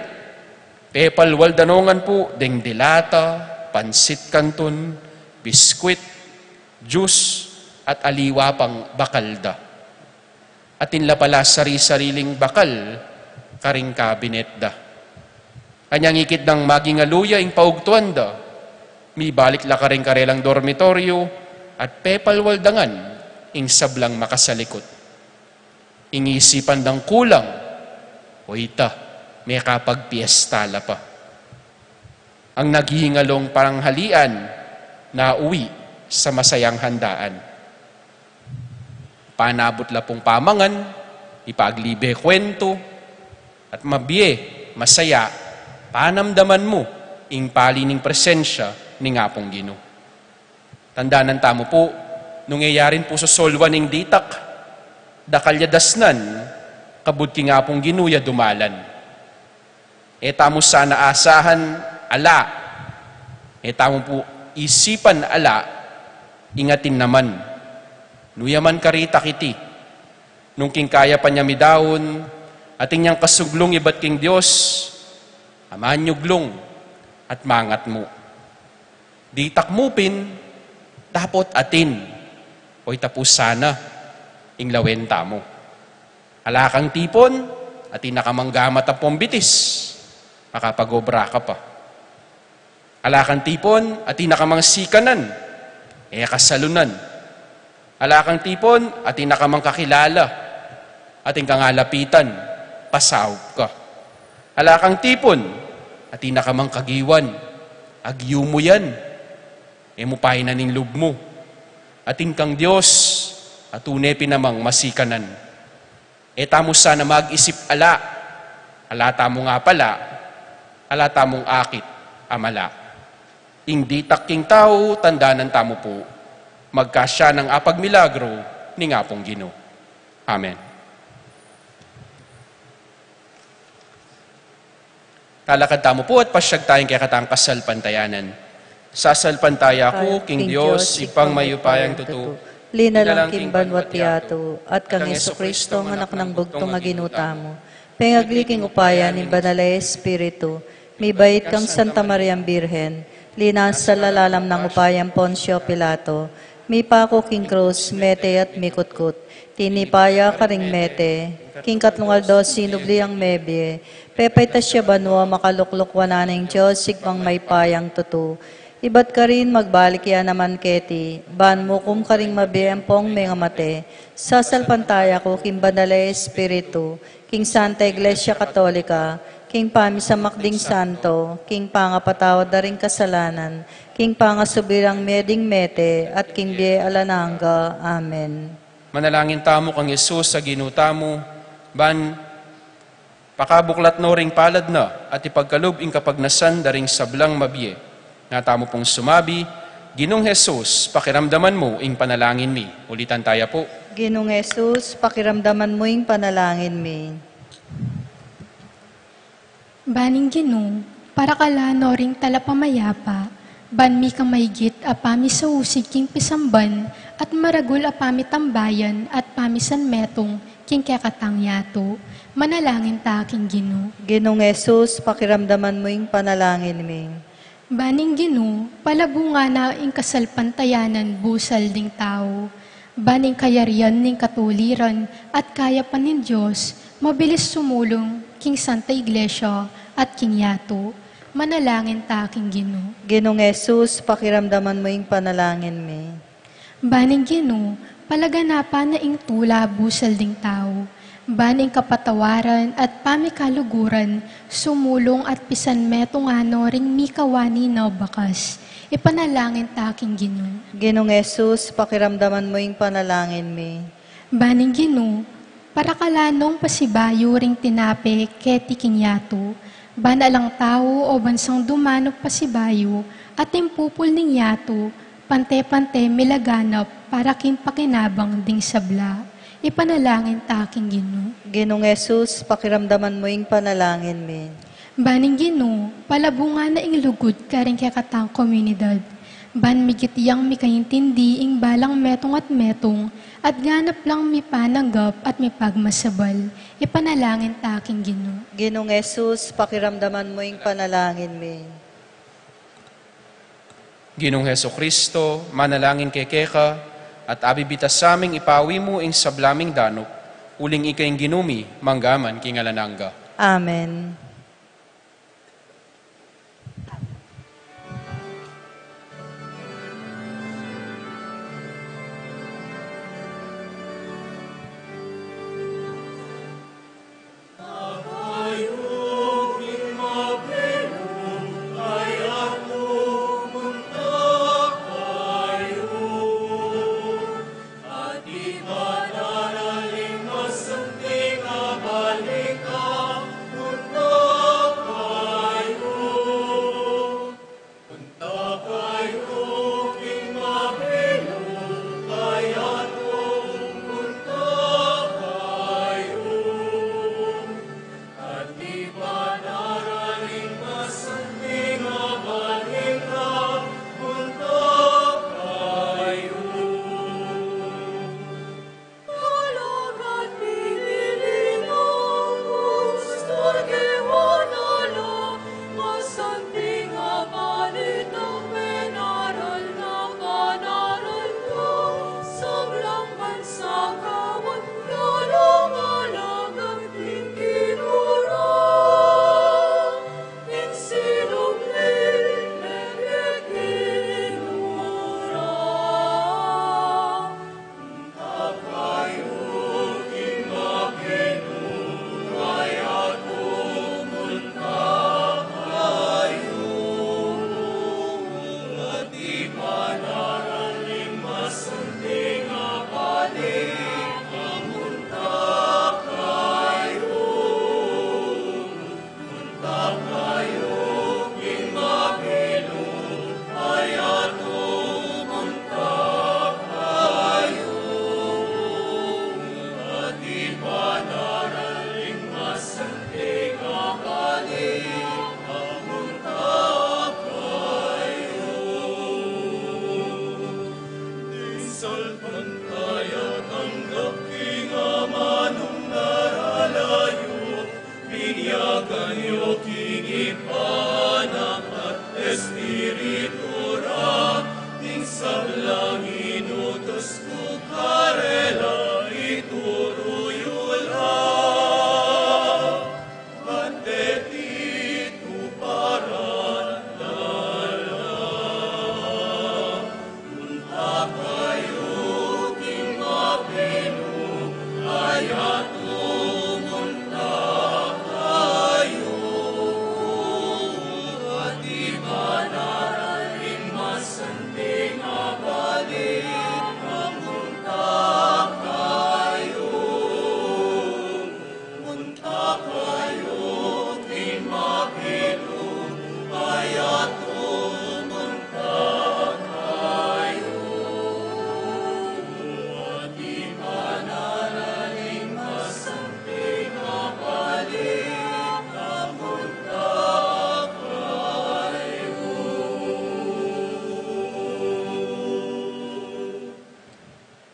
pepalwal da no ngan pu deng delata, pansit canton, biskwit, juice, at aliwa pang bakal da. Atin la pala sari-sariling bakal karing kabinet da. Anyang ikit dang magingalu ya ing paugtuan da, mibalik la karing karelang dormitoryo at pepalwal da ngan ing sablang makasalikut. Ing isipan dang kulang, o ita, mekapagpiesta la pa. Ang naghihingalung paranghalian, nauwi sa masayang handaan. Panabut la pung pamangan, ipaglibe kuwentu, at mabie, masaya, panamdaman mu ing pali ning presensya ning Apung Ginu. Tandanan tamu pu, nung e yarin pu sosolwan ing ditak, dakal ya dasnan, kabud king Apung Ginu ya dumalan. E tamu sana asahan ala, e tamu pu isipan ala, ing atin naman. Nu ya man karitak iti, nung king kayapan ya midaun, atin yang kasuglung ibat king Dios, a manyuglung at mangatmu. Ditak mu pin, dapot atin, o ita pu sana ing lawen tamu. Ala kang tipon, atin na ka mang gamat ampong bitis, makapag-obra ka pa. Ala kang tipon, atin na ka mang sikanan, e ka salunan. Ala kang tipon, atin na ka mang kakilala, atin kang alapitan, pasaup ka. Ala kang tipon, atin na ka mang kagiwan, agyu mu yan, e mu painan ing lub mu. Atin kang Dios, a tune pin namang masikanan. E tamu sana mag-isip ala, ala tamu nga pala, ala tamung akit a mala. Ing ditak king tau, tandanan tamu pu, magkasya nang apagmilagru ning Apung Ginu. Amen. Talakad tamu pu at pasyag taya ing kekatang kasalpantayanan. Sasalpantaya ku king Dios, Ibpang mayupayang tutu, linalang king banwa't yatu, at kang Jesucristo, anak nang bugtung a Ginu tamu, pengagli king upaya ning Banal a Espiritu, mibait kang Santa Mariang Birhen, linasa lalam nang upayang Poncio Pilato, mipaku king krus, mete at mikutkut, tinipa ya karing mete, king katlung aldo sinubli yang mebie, pepaitas ya banua, makalukluk wanan ning Dios, Ibpang mayupayang tutu. Ibat karin magbalik ya naman keti, ban mukum karing mabie ampong mengamate. Sasalpantaya ku king Banal a Espiritu, king Santa Iglesia Katolika, king pamisamak ding santo, king pangapatawad da ring kasalanan, king pangasubli rang mie ding mete, at king bie alang angga. Amen. Manalangin tamu kang Jesus a Ginu tamu, ban pakabuklat no ring palad na at ipagkalub ing kapagnasan da ring sablang mabie. Nga tamu pung sumabi, Ginung Jesus, pakiramdaman mu ing panalangin mi. Ulitan taya pu. Ginung Jesus, pakiramdaman mu ing panalangin mi. Ban ing Ginu, parakalan no ring talapamayapa, ban mika maigit a pamisausig king pisamban, at maragul a pamitambayan at pamisanmetung king kekatang yatu. Manalangin ta king Ginu. Ginung Jesus, pakiramdaman mu ing panalangin mi. Ban ing Ginu, palabungan na ing kasalpantayanan busal ding tau. Ban ing kayarian ning katuliran at kayapan ning Dios, mabilis sumulung king Santa Iglesia at king yatu. Manalangin ta king Ginu. Ginung Jesus, pakiramdaman mu ing panalangin mi. Ban ing Ginu, palaganapan na ing tula busal ding tau. Ban ing kapatawaran at pamikaluguran, sumulung at pisanmetung no ring mikawani na bakas. Ipanalangin ta king Ginu. Ginung Jesus, pakiramdaman mu ing panalangin mi. Ban ing Ginu, parakalan nong pasibayu ring tinape keti king yatu, ban alang tau o bansang dumanu pasibayu, at ing pupul ning yatu, pante-pante milaganap para king pakinabang ding sabla. Ipanalangin ta king Ginu. Ginung Jesus, pakiramdaman mu ing panalangin mi. Ban ing Ginu, palabungan na ing lugud karing kekatang komunidad. Ban migit yang mikaintindi ing balang metung at metung, at ganap lang mipananggap at mipagmasabal. Ipanalangin ta king Ginu. Ginung Jesus, pakiramdaman mu ing panalangin mi. Ginung Jesucristo, manalangin kami keka, at abibitas sa ming ipawi mu ing sabla ming danup, uling ika ing Ginu mi, mangga man king alang angga. Amen.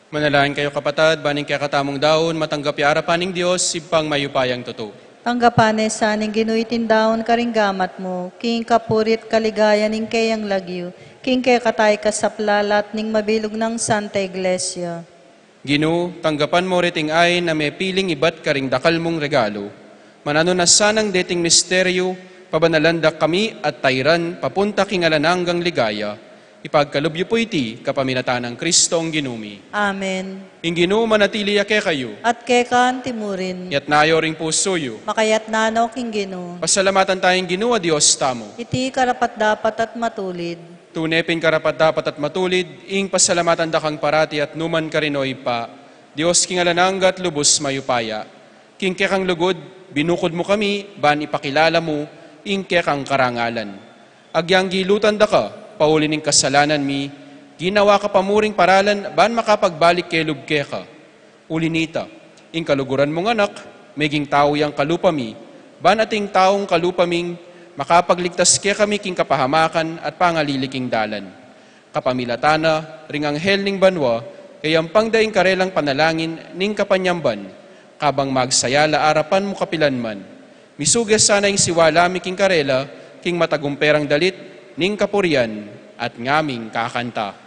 Manalangin kayu, kapatad, ban ing kekatamung daun matanggap ya arapan ning Dios, Ibpang mayupayang tutu. Tanggapan na sa ning Ginu iting daun karing gamat mu, king kapurian at kaligayan ning keyang lagyu, king kekatamu at kasaplalan ning mabilug nang Santa Iglesia. Ginu, tanggapan mu riting ain a mepiling ibat karing dakal mung regalu. Mananu na sanang deting misteryu, pabanalan da kami at tairan papunta king alang anggang ligaya. Ipagkalub yu pu iti kapamilatan nang Kristong Ginu mi. Amen. Ing Ginu manatili ya kekayu. At keka antimurin. Iyatas yu ring pusu yu. Makayatas no king Ginu. Pasalamatan taya ing Ginu a Dios tamu. Iti karapat-dapat at matulid. Tune pin karapat-dapat at matulid, ing pasalamatan da kang parati at nukarin man, O Ibpa, Dios king alang angga at lubus mayupaya. King kekang lugud, binukud mu kami, ban ipakilala mu ing kekang karangalan. Agyang gilutan da ka, pauli ning kasalanan mi, ginawa ka pa mu ring paralan, ban makapagbalik kelub keka. Uli nita, ing kaluguran mung Anak, meging tau yang kalupa mi, ban ating taung kalupa ming makapagligtas kekami king kapahamakan at pangalili king dalan. Kapamilatan na ring anghel ning banua, keyampang da ing karelang panalangin ning kapanyamban, kabang magsaya la arapan mu kapilan man. Misuge sana ing siwala mi king karela, king matagumperang dalit ning kapurian at ngaming kakanta.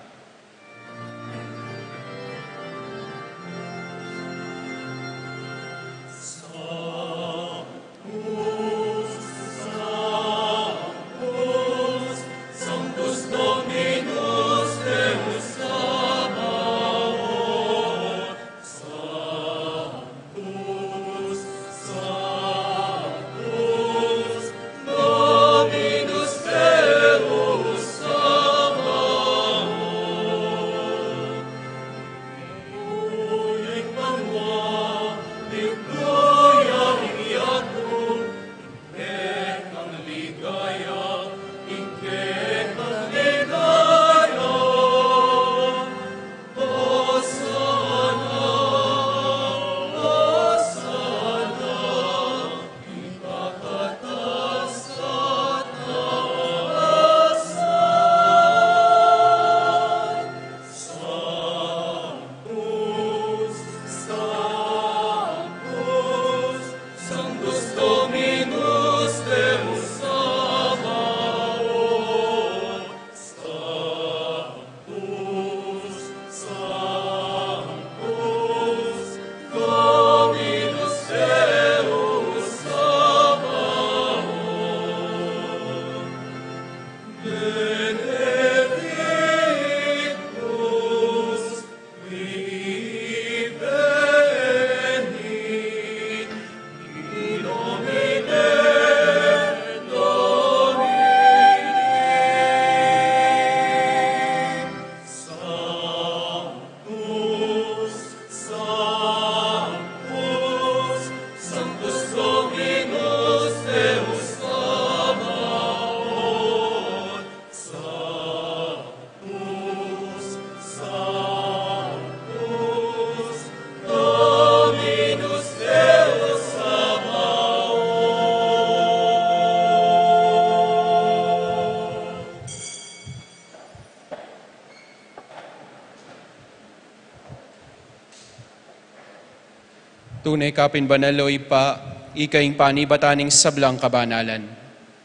Tune ka pin banal, o Ibpa, ika ing panibatan ning sablang kabanalan.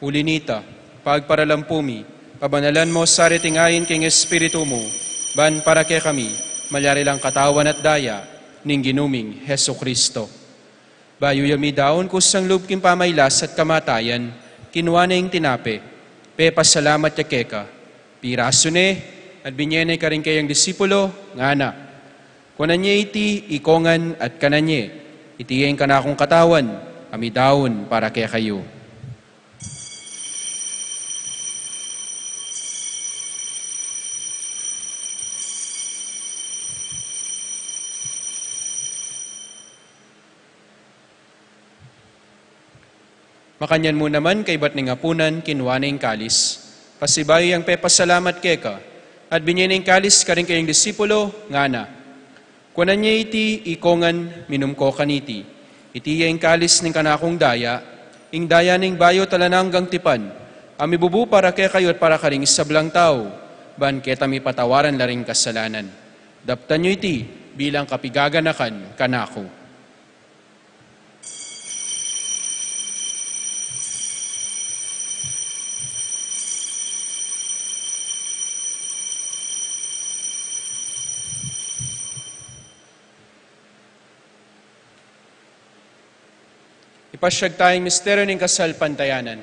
Uli nita, pagparalampu mi, pabanalan mu sa riting ain king Espiritu mu, ban para kekami, malyari lang katawan at daya ning Ginu ming Jesucristo. Bayu ya midaun kusang lub king pamailas at kamatayan, kinua ne ing tinape, pepasalamat ya keka, pirasu ne, at binye ne karing keyang disipulo, ngana: Kuanan ye iti ikongan at kanan ye, iti ya ing kanakung katawan, a midaun para kekayu. Makanyan mu naman, kaybat ning apunan, kinua ne ing kalis. Pasibayu yang pepasalamat keka, at binye ne ing kalis karing keyang disipulo, ngana: Kuanan ye iti ikongan, minum ko kaniti. Iti ya ing kalis ning kanakung daya, ing daya ning bayu at alang anggang tipan, a mibubu para kekayu at para karing sablang tau, ban keta mipatawaran la ring kasalanan. Daptan yu iti, bilang kapigaganakan kanaku. Ipasyag taya ing misteryu ning kasalpantayanan.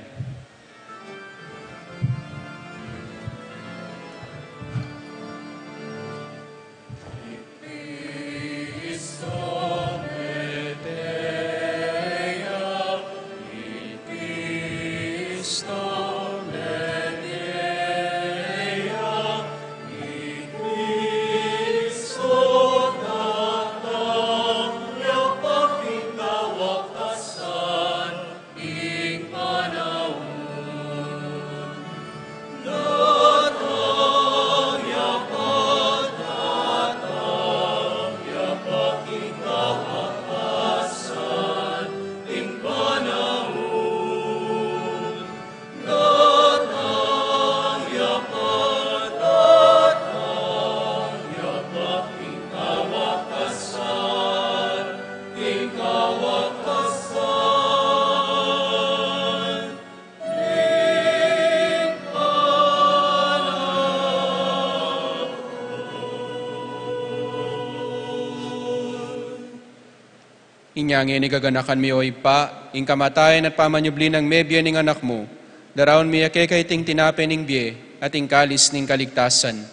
Inya ngeni gaganakan mi, o Ibpa, ing kamatayan at pamanyubli nang mebie ning Anak mu, daraun mi ya keka iting tinape ning bie at ing kalis ning kaligtasan.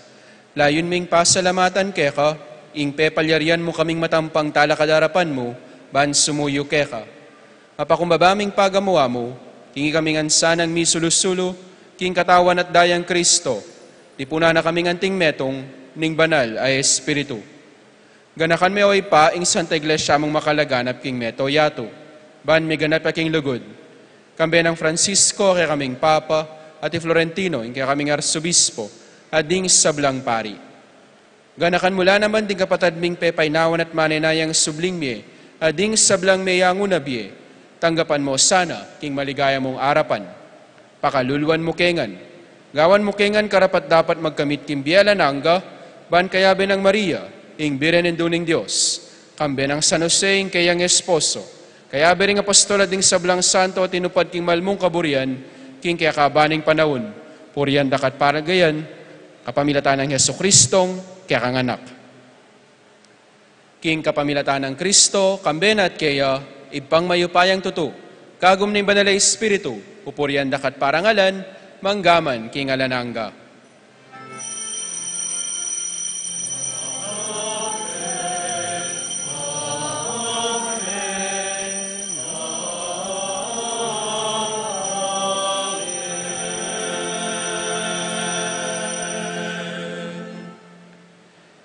Layun ming pasalamatan keka ing pepalyarian mu kaming matampang talakad king arapan mu ban sumuyu keka. Mapakumbaba ming pagamu-amu king ikami ngan sanang misulu-sulu king katawan at dayang Kristo, tipunan na kaming anting metung ning Banal a Espiritu. Ganakan me, o Ibpa, ing Santa Iglesia mung makalaganap king mabilug a yatu, ban miganap ya king lugud, kambe nang Francisco, kekaming Papa, at i Florentino, ing kekaming Arsobispo, at ding sablang pari. Ganakan mu la naman ding kapatad ming pepainawan at manenayang subling mie, at ding sablang meyangu na bie, tanggapan mu sana king maligaya mung arapan. Pakaluluan mu ke ngan. Gawan mu ke ngan karapat-dapat magkamit king bie alang angga, ban kayabe nang Maria, ing Birhen Indu ning Dios, kambe nang San Jose, ing keyang esposo, kayabe ring apostol at ding sablang santo a tinupad king mal mung kaburian king kekaban ning panaun, purian da ka at para ngeni, kapamilatan nang Jesucristong kekang Anak. King kapamilatan nang Kristo, kambe na at keya, Ibpang mayupayang tutu, kagum ning Banal a Espiritu, pupurian da ka at parangalan, mangga man king alang angga.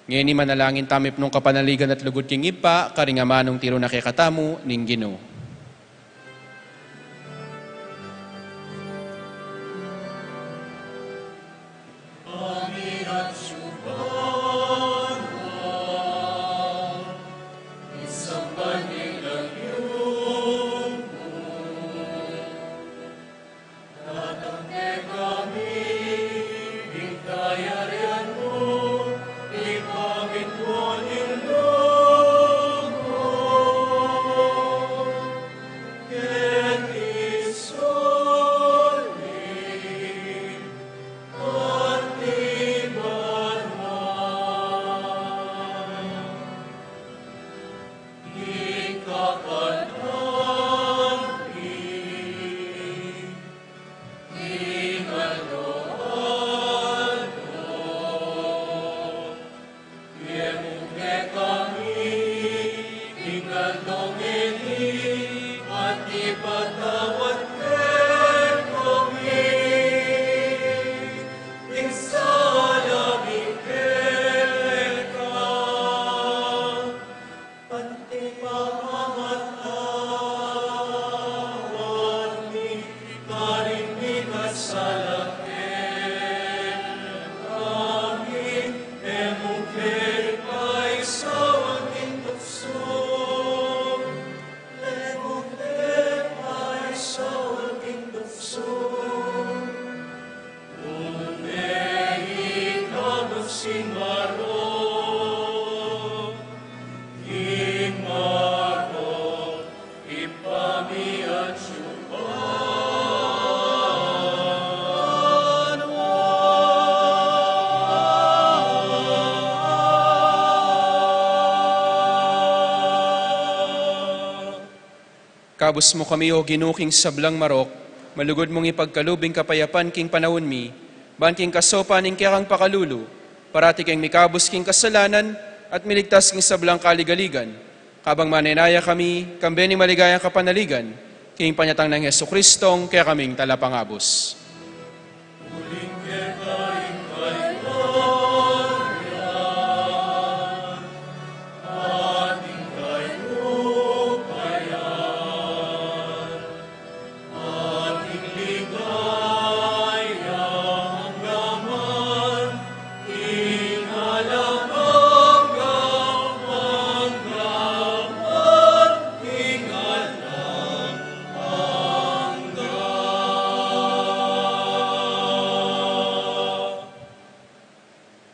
Ngeni manalangin tamu ipnung kapanaligan at lugud king Ibpa, karing amanung tiru na kekatamu ning Ginu. Kabus mu kami, O Ginu, king sablang marok, malugud mung ipagkalub ing kapayapan king panaun mi, ban king kasaupan ning kekang pakalulu, parati keng mikabus king kasalanan, at miligtas king sablang kaligaligan. Kabang manenaya kami, kambe ning maligayang kapanaligan, king panyatang nang Jesucristong kekaming Talapangabus.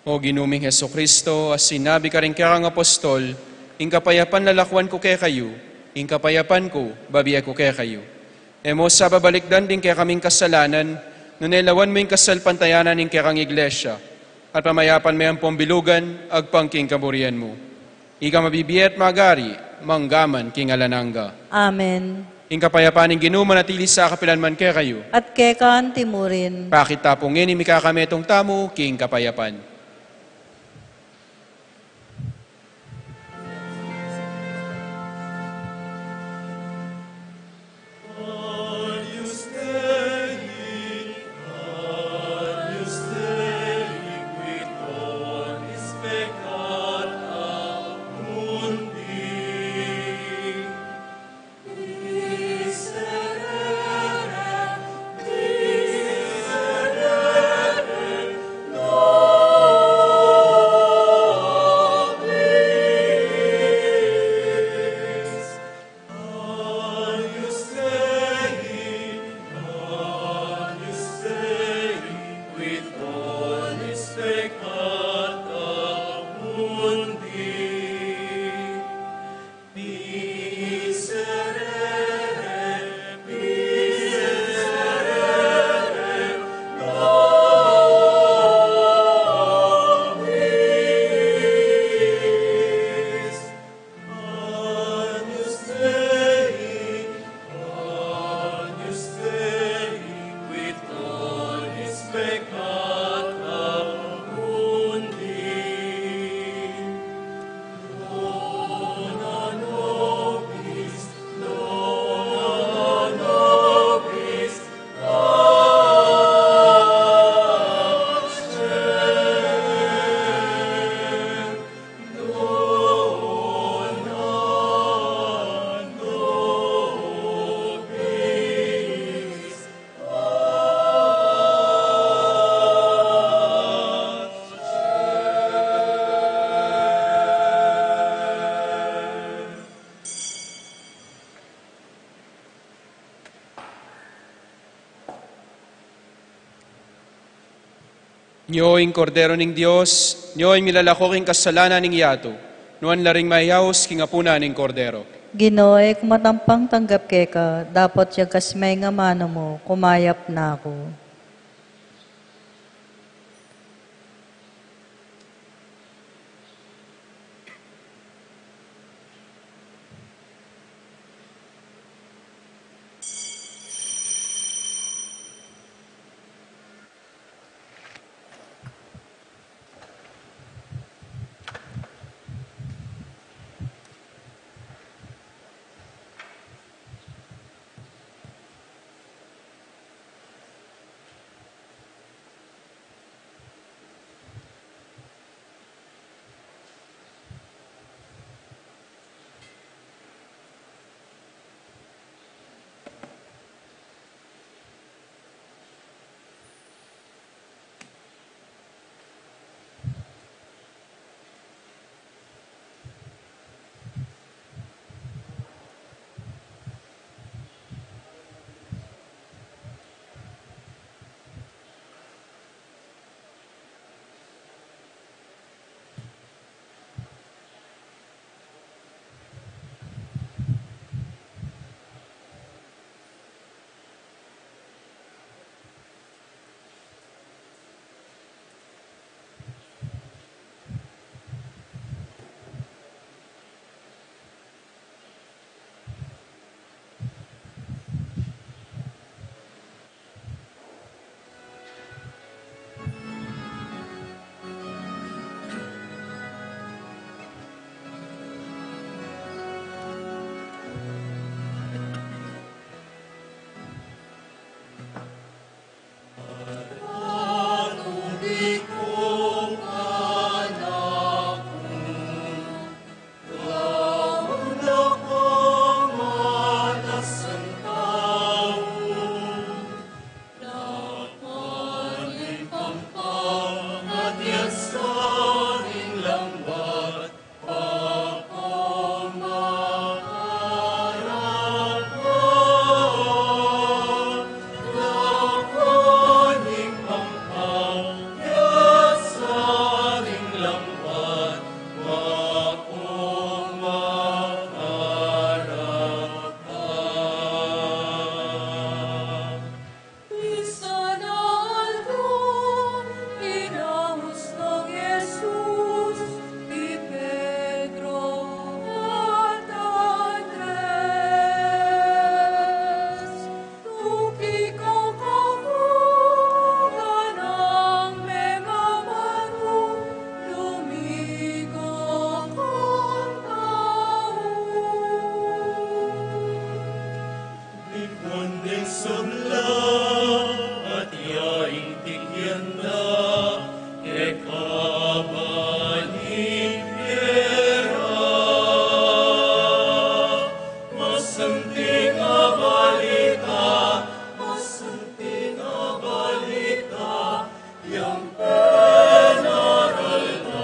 O Ginu ming Jesucristo, a sinabi karing kekang apostol, ing kapayapan lalakwan ku kekayu, ing kapayapan ku babie ku kekayu. E mu sa babalikdan ding kekaming kasalanan, nune lawan mu ing kasalpantayanan ning kekang Iglesia, at pamayapan me ampong bilugan agpang king kaburian mu. Ika mabibie at magari, mangga man king alang angga. Amen. Ing kapayapan ning Ginu manatili sa kapilan man kekayu. At keka anti mu rin. Pakit ta pu ngeni mikakametung tamu king kapayapan. Nyo ing Kordero ning Dios, nyo ing milalako king kasalanan ning yatu. Nuan la ring mayaus king apunan ning Kordero. Ginu, e ku matampang tanggap keka, dapot yagkas me ing amanu mu, kumayap na ku. Sabla at yaing tigyan na, keka balik kera. Masanting a balita, masanting a balita, yang penaral na.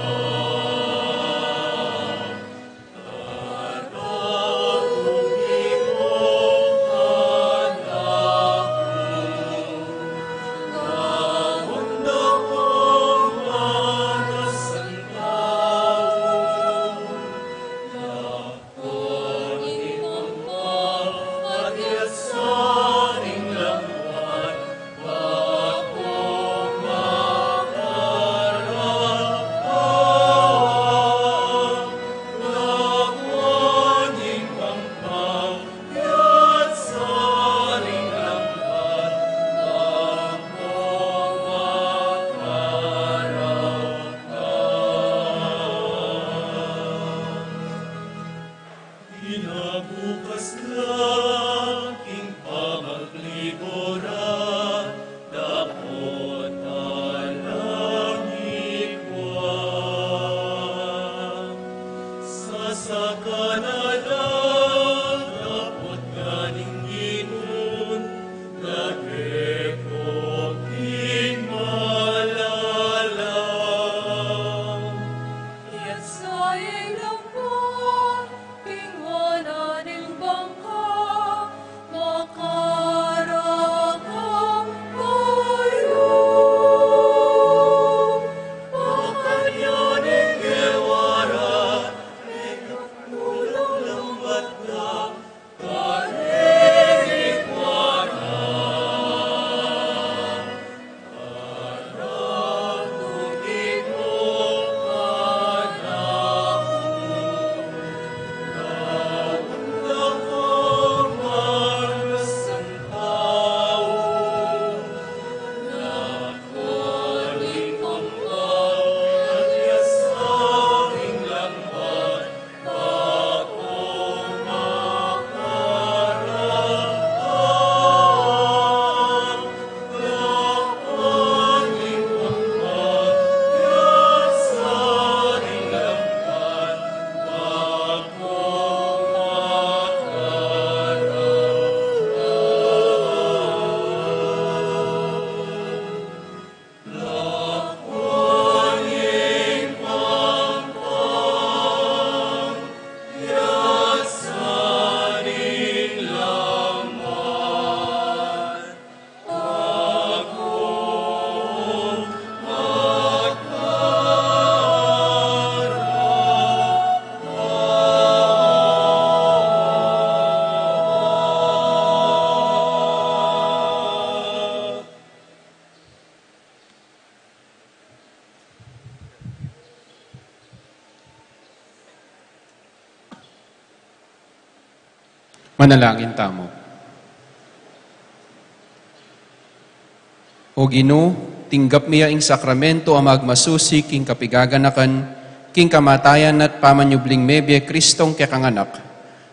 Pinabukas la king pamaglibura, dapot alang ikwa. Sasakan na la, dapot ngening Ginung, lage ko pin malalam. Yatsayeng lampon, king wanan ning bangka, makarakang bayu. Makanyan ing gewara, mekatmulang lambat na, Manalangin tamu. O Ginu, tinggap mi ya ing sakramento a magmasusi king kapigaganakan, king kamatayan at pamanyubling mebie Kristong kekang Anak.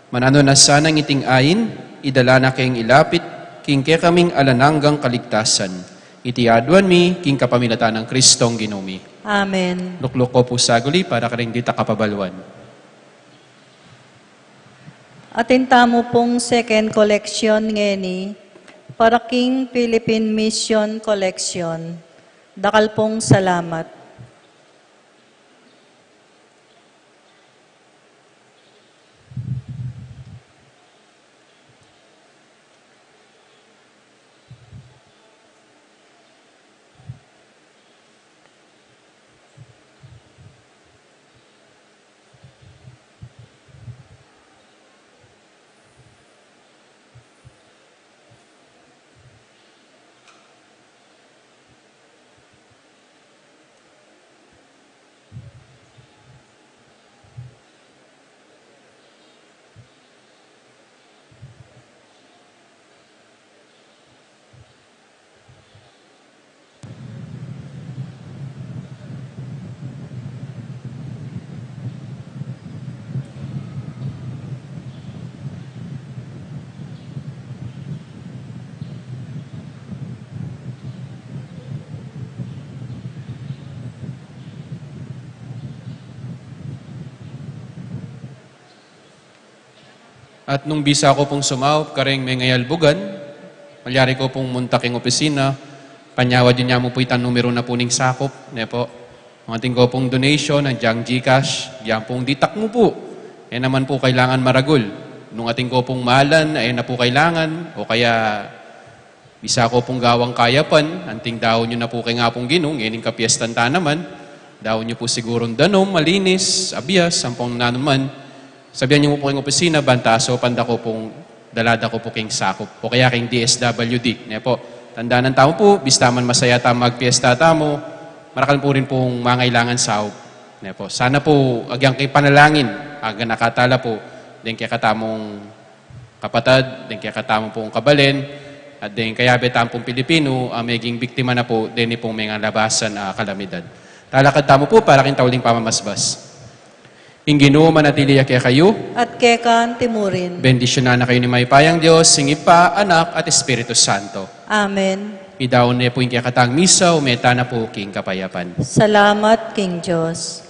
Mananu na sanang iting ain, idala na keng ilapit, king kekaming alang anggang kaligtasan. Iti aduan mi, king kapamilatan nang Kristong Ginu mi. Amen. Lukluk ko pu saguli para karing dita kapabaluan. Atin tamu pung second collection ngeni, para king Philippine Mission Collection. Dakal pung salamat. At nung bisa ko pung sumaup kareng mengayalbugan, malyari ko pung munta king opisina, panyawad yu namu pu itang numero na pu ning sakup, ne pu. Nung atin ko pung donation, andiang GCash, dian pung ditak mu pu. E naman pu kailangan maragul. Nung atin ko pung malan, e na pu kailangan, o kaya bisa ko pung gawang kayapan, anting daun yu na pu keng Apung Ginu, ngening kapiestan ta naman, daun yu pu sigurung danum, malinis, abias, ampong nanuman. Sabian yu mu pu keng opisina, ban ta saupan da ko pung dala da ko pu keng sakup, o kaya keng DSWD, ne pu. Tandanan tamu pu, bista man masaya tamu magpiesta tamu, marakal pu rin pung mangailangan saup, ne pu. Sana pu, agyang keng panalangin, aganaka ta la pu, deng kekatamung kapatad, deng kekatamu pung kabalen, at deng kayabe tamu pung Pilipinu, a meging biktima na pu deni pung mengalabasan a kalamidad. Talakad tamu pu para king tauling pamamasbas. Ing Ginu manatili ya kekayu. At keka mu rin. Bendisyunan na kayu ning mayupayang Dios, ing Ibpa, Anak, at Espiritu Santo. Amen. Idaun ne pu ing kekatang misa, ume tana pu king kapayapan. Salamat king Dios.